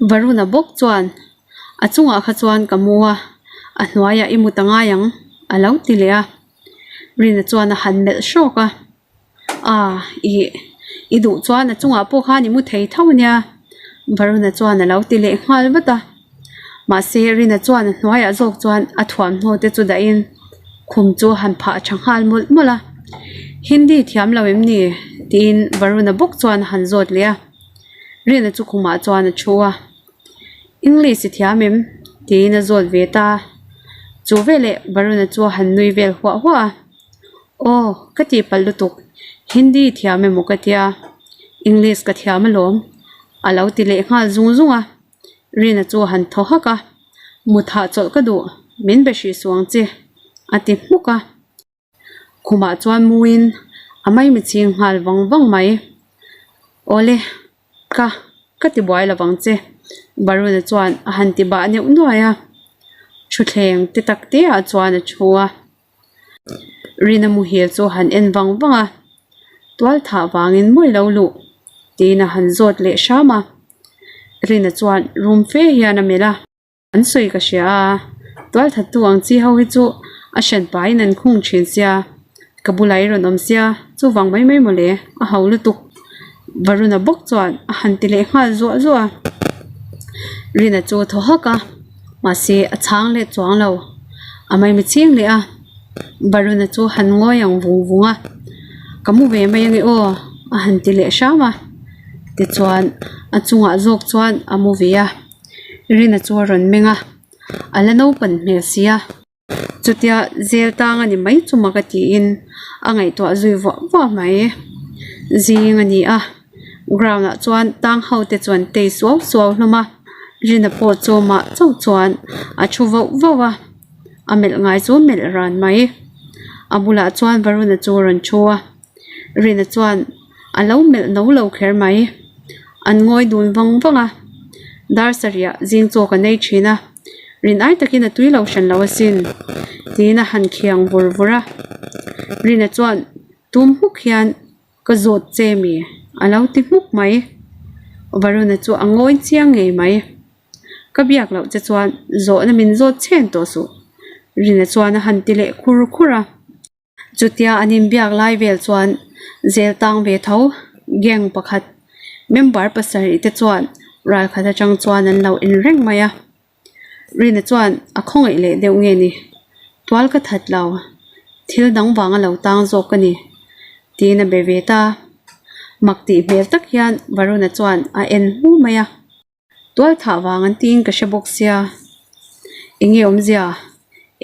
Varuna bawk chuan, A chungah kha chuan ka mu a, a hnuaiah i mu ta ngai ang, a lo ti leh a. Rina chuan a han melh hrawk a. Ah, ih, i duh chuan a chungah pawh khan i mu thei tho ania, Varuna chuan a lo ti leh nghal vat a. Mahse, Rina chuan a hnuaiah zawk chuan a thuamhnaw te chu dahin khum chu a han phah tha nghal mawlh mawlh a. Hindi thiam lo em ni? tiin Varuna bawk chuan a han zawt leh a. Rina chu khumah chuan a thu a. English i thiam em? tiin a zawt ve ta. Chu veleh Varuna chu a han nui vel huah huah a. Aw, ka tih palh lutuk. Hindi thiam emaw ka tia, English ka thiam alawm, a lo ti leh nghal zung zung a. Rina chu a han thaw hak a, Mut hahchawlh ka duh, min be hrih suh ang che, a ti hmuk a. Khumah chuan muin a maimi ching nghal vang vang mai. Awle, ka, ka ti buai lo vang che, Varuna chuan a han ti bah neuh nuai a. Thutthleng ti tak te ah chuan a thu a. Rina muhil chu han en vang vang a, tual thah vangin mawi lo luh tiin a han zawt leh hram a. Rina chuan room fe hian a melh a. An sawi ka hria a, tual thattu ang chi ho hi chu a hran pahin an khung thin sia, ka bulah i rawn awm sia, chuvang mai mai mawle, a ho lutuk. Varuna bawk chuan a han ti leh nghal zuah zuah a. Rina chu a thaw hak a, mahse a chhang leh chuang lo, a maimi chhing leh a. Varuna chu han ngawi ang vung vung a, Ka mu ve mai ange aw, a han ti leh hram a. Tichuan a chungah zawk chuan a mu ve a. Rina chu a rawn meng a, a la naupan hmel si a. Chutia zel tang a ni mai chu mak a tiin a ngaihtuah zui vuah vuah mai. Zing a ni a, ground ah chuan tang ho te chuan tei suau suau hlawm a, Rina pawh chu mah chauh chuan a thu vauh vauh a, a melh ngai chu melh ran mai. A bulah chuan Varuna chu a rawn thu a. Rina chuan a lo melh no lo kher mai. An ngawi dun vang vang a, dar sarih zing chaw ka nei thin a, rin ai takin a tui lo hran lo asin, tiin a han khiang vur vur a. Rina chuan tum hmuk hian ka zawt che mi a lo ti hmuk mai. Varuna chu a ngawi chiang ngei mai. Ka biak loh che chuan zawhna min zawt chhen tawh suh, Rina chuan a han ti leh khur khur a. Chutia an inbiak lai vel chuan zel tang ve tho gang pakhat member pasarih te chuan ral khat atang chuan an lo en reng mai a. Rina chuan a khawngaih leh deuh nge ni? Tual ka that lo, thil dang vanga lo tang zawk ka ni tiin a be ve ta. Mak tih hmel tak hian Varuna chuan a en hmu mai a. Tual thah vang an tiin ka hre bawk sia, eng nge awmzia?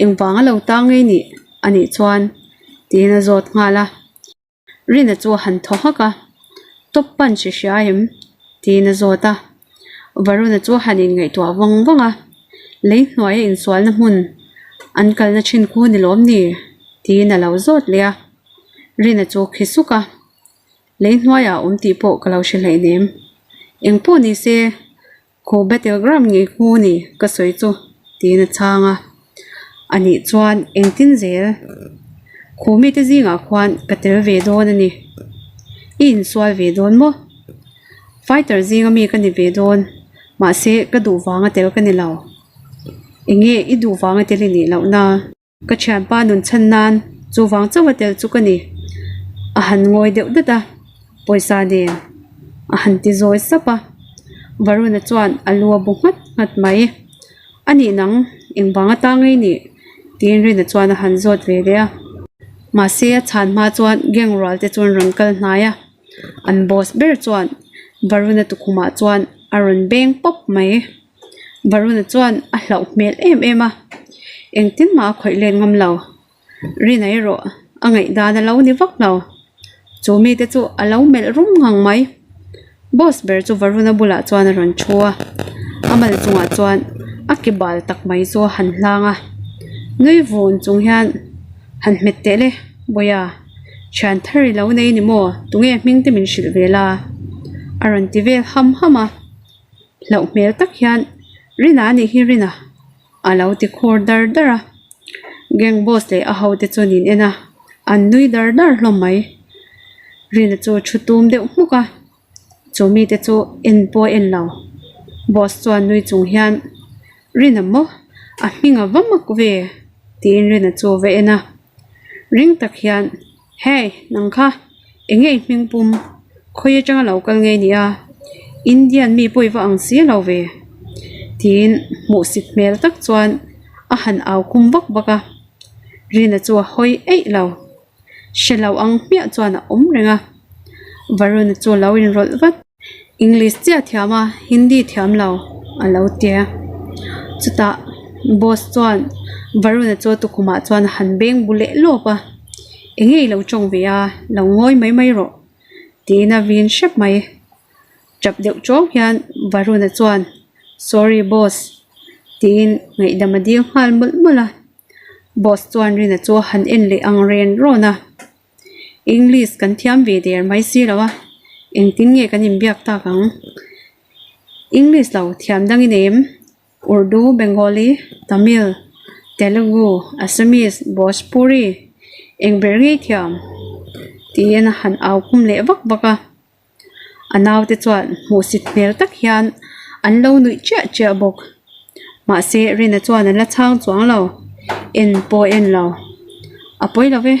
Engvang a lo tang ngei nih a nih chuan tiin a zawt nghal a. Rina chu a han thaw hak a, Top punch i hria em? tiin a zawt a. Varuna chu a han inngaihtuah vang vang a, Lei hnuaia insualna hmun an kalna thin khu ni lawm ni? tiin a lo zawt leh a. Rina chu a khi suk a, Lei hnuaiah a awm tih pawh ka lo hre hleinem. Engpawh ni se, Khaw battle ground ngei khu ni ka sawi chu tiin a chhang a. A nih chuan engtin zel khaw mite zingah khuan ka tel ve dawn a ni. I insual ve dawn maw? Fighter zinga mi ka ni ve dawn mahse ka duh vanga tel ka ni lo. Enge i duh vanga tel i nih loh na? Ka thianpa nun chhan nan chuvang chauh a tel chu ka ni. A han ngawi deuh dat a, pawisa nen a han ti zawi sap a. Varuna chuan a lu a bu nghat nghat mai. A nih nang, engvang ata ngei nih? tiin Rina chuan a han zawt ve leh a. Mahse a chhan hma chuan gang rual te chuan rawn kal hnai a. An boss ber chuan Varuna tukhumah chuan a rawn beng pawp mai. Varuna chuan a hlauh hmel em em a, engtin mah a khawih let ngam lo. Rina erawh a ngaihdan a lo ni vak lo. Chu mite chu a lo melh rum ngang mai. Boss ber chu Varuna bulah chuan a rawn thu a, a mal chungah chuan a ke bal tak mai chu a han hlang a. Nui vun chung hian han hmet teh le, Bawiha, thian thar i lo nei ni maw? Tunge hming te min hrilh ve la? A rawn ti vel ham ham a. Hlauh hmel tak hian Rina anih hi Rina a lo ti khur dar dar a. Gang boss leh a hote chuan in en a, an nui dar dar hlawm mai. Rina chu thu tum deuh hmuk a, chu mite chu en pawh a en lo. Boss chuan nui chung hian Rina maw a hming a va mak ve tiin Rina chu a va en a. Ring tak hian Hey, nang kha eng nge i hming pum? Khawi atanga lo kal nge nia? Indian mi pawh i va ang si lo ve tiin hmuhsit hmel tak chuan a han au khum vak vak a. Rina chu a hawi eih lo. Hre lo ang hmiah chuan a awm reng a. Varun chu a lo inrawlh vat. English chiah thiam a, Hindi thiam lo a lo ti a. Chutah boss chuan Varun-a chu a tukhumah chuan a han beng bu leh lawp a, Eng nge i lo tawng ve a, lo ngawi mai mai rawh tiin a vin hrep mai. Tap deuh tawng hian Varun-a chuan Sorry boss tiin ngaihdam a dil nghal mawlh mawlh a. Boss chuan Rina chu a han en leh ang ren rawn a. English kan thiam ve der mai si lo a, engtin nge kan inbiak tak ang? English lo thiam dang i nei em? Urdu, Bengali, Tamil, Telugu, Assamese, Bhojpuri eng ber ngei thiam? Tiin a han au khum leh vak vak a. A naute chuan hmuhsit hmel tak hian an lo nuih chiah chiah bawk. Mahse Rina chuan a la chhang chuang lo, en pawh a en lo. A pawi lo ve,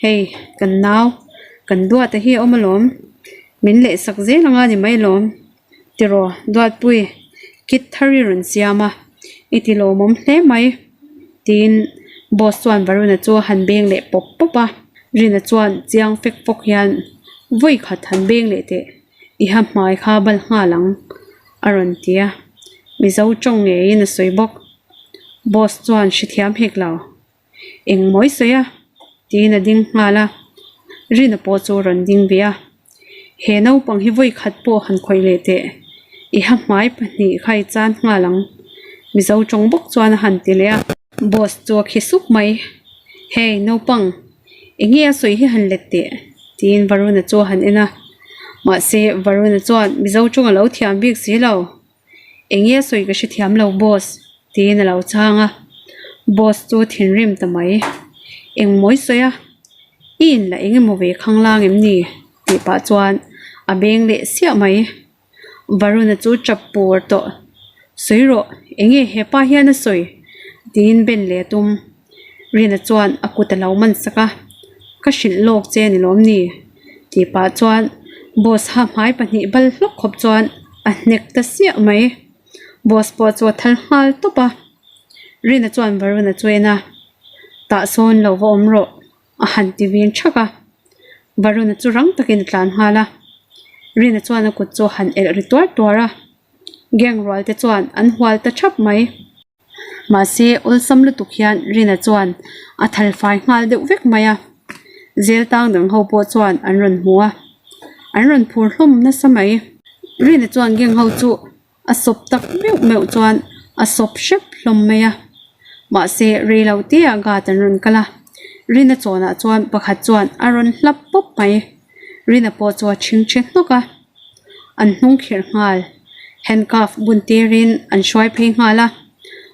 hei kan nau, kan duata hi a awm alawm, min lehsak zel anga ni mai alawm. Tiraw Duatpui, kit thar i rawn siam a, i ti lawmawm hle mai, tiin boss chuan Varuna chu a han beng leh pawp pawp a. Rina chuan chiang fek fawk hian vawi khat han beng leh teh, i ha hmai kha bal nghal ang, a rawn ti a. Mizo tawng ngeiin a sawi bawk. Boss chuan hrethiam hek lo. Eng mawi sawi a? tiin a ding nghal a, Rina pawh chu a rawn ding ve a. He naupang hi vawi khat pawh han khawih leh teh, i ha hmai pahnih kha i chan nghal ang, Mizo tawng bawk chuan a han ti leh a. Boss chu a khi suk mai, Hey naupang, eng nge a sawi hi han let teh? tiin Varuna chu a han en a. Mahse Varuna chuan Mizo tawng a lo thiam bik si lo. Eng nge sawi ka hrethiam lo boss? tiin a lo chhang a. Boss chu thinrim ta mai. Eng mawi sawi a? I inla eng emaw ve khanglang em ni? tih pah chuan a beng leh siah mai. Varun-a chu tap pur tawh. Sawi rawh, eng nge hepa hian a sawi? tiin ben leh a tum. Rina chuan a kut a lo man sak a, Ka hrilh lawk che ni lawm ni? tih pah chuan boss ha hmai pahnih bal hlawk khawp chuan a hnek ta siah mai. Boss pawh chu a thal nghal tawp a. Rina chuan Varun a chu en a, Tah sawn lo va awm rawh a han ti vin thak a. Varun a chu rang takin a tlan nghal a. Rina chuan a kut chu a han elh ri tuar tuar a. Gang rual te chuan an hual ta thap mai. Mahse, awlsam lutuk hian Rina chuan a thal fai nghal deuh vek mai a. Zel tang dang ho pawh chuan an rawn hmu a, an rawn phur hlawm nasa mai. Rina chuan gang ho chu a sawp tak meuh meuh chuan a sawp hrep hlawm mai a. Mahse, rei lo te ah guard an rawn kal a, Rina chawnah chuan pakhat chuan a rawn hlap pawp mai. Rina pawh chu a chhingchhe hnawk a, an hnung khirh nghal. Handcuff bun tirin an hruai phei nghal a,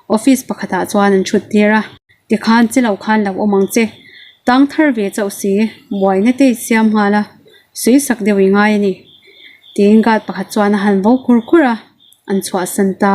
office pakhatah chuan an thut tir a. Tikhan che lo khan lo awm ang che, tang thar ve chauh si, buaina te i siam nghal a, sawi sak deuh i ngai a ni. Tiin guard pakhat chuan a han vo khur khur a, an chhuahsan ta.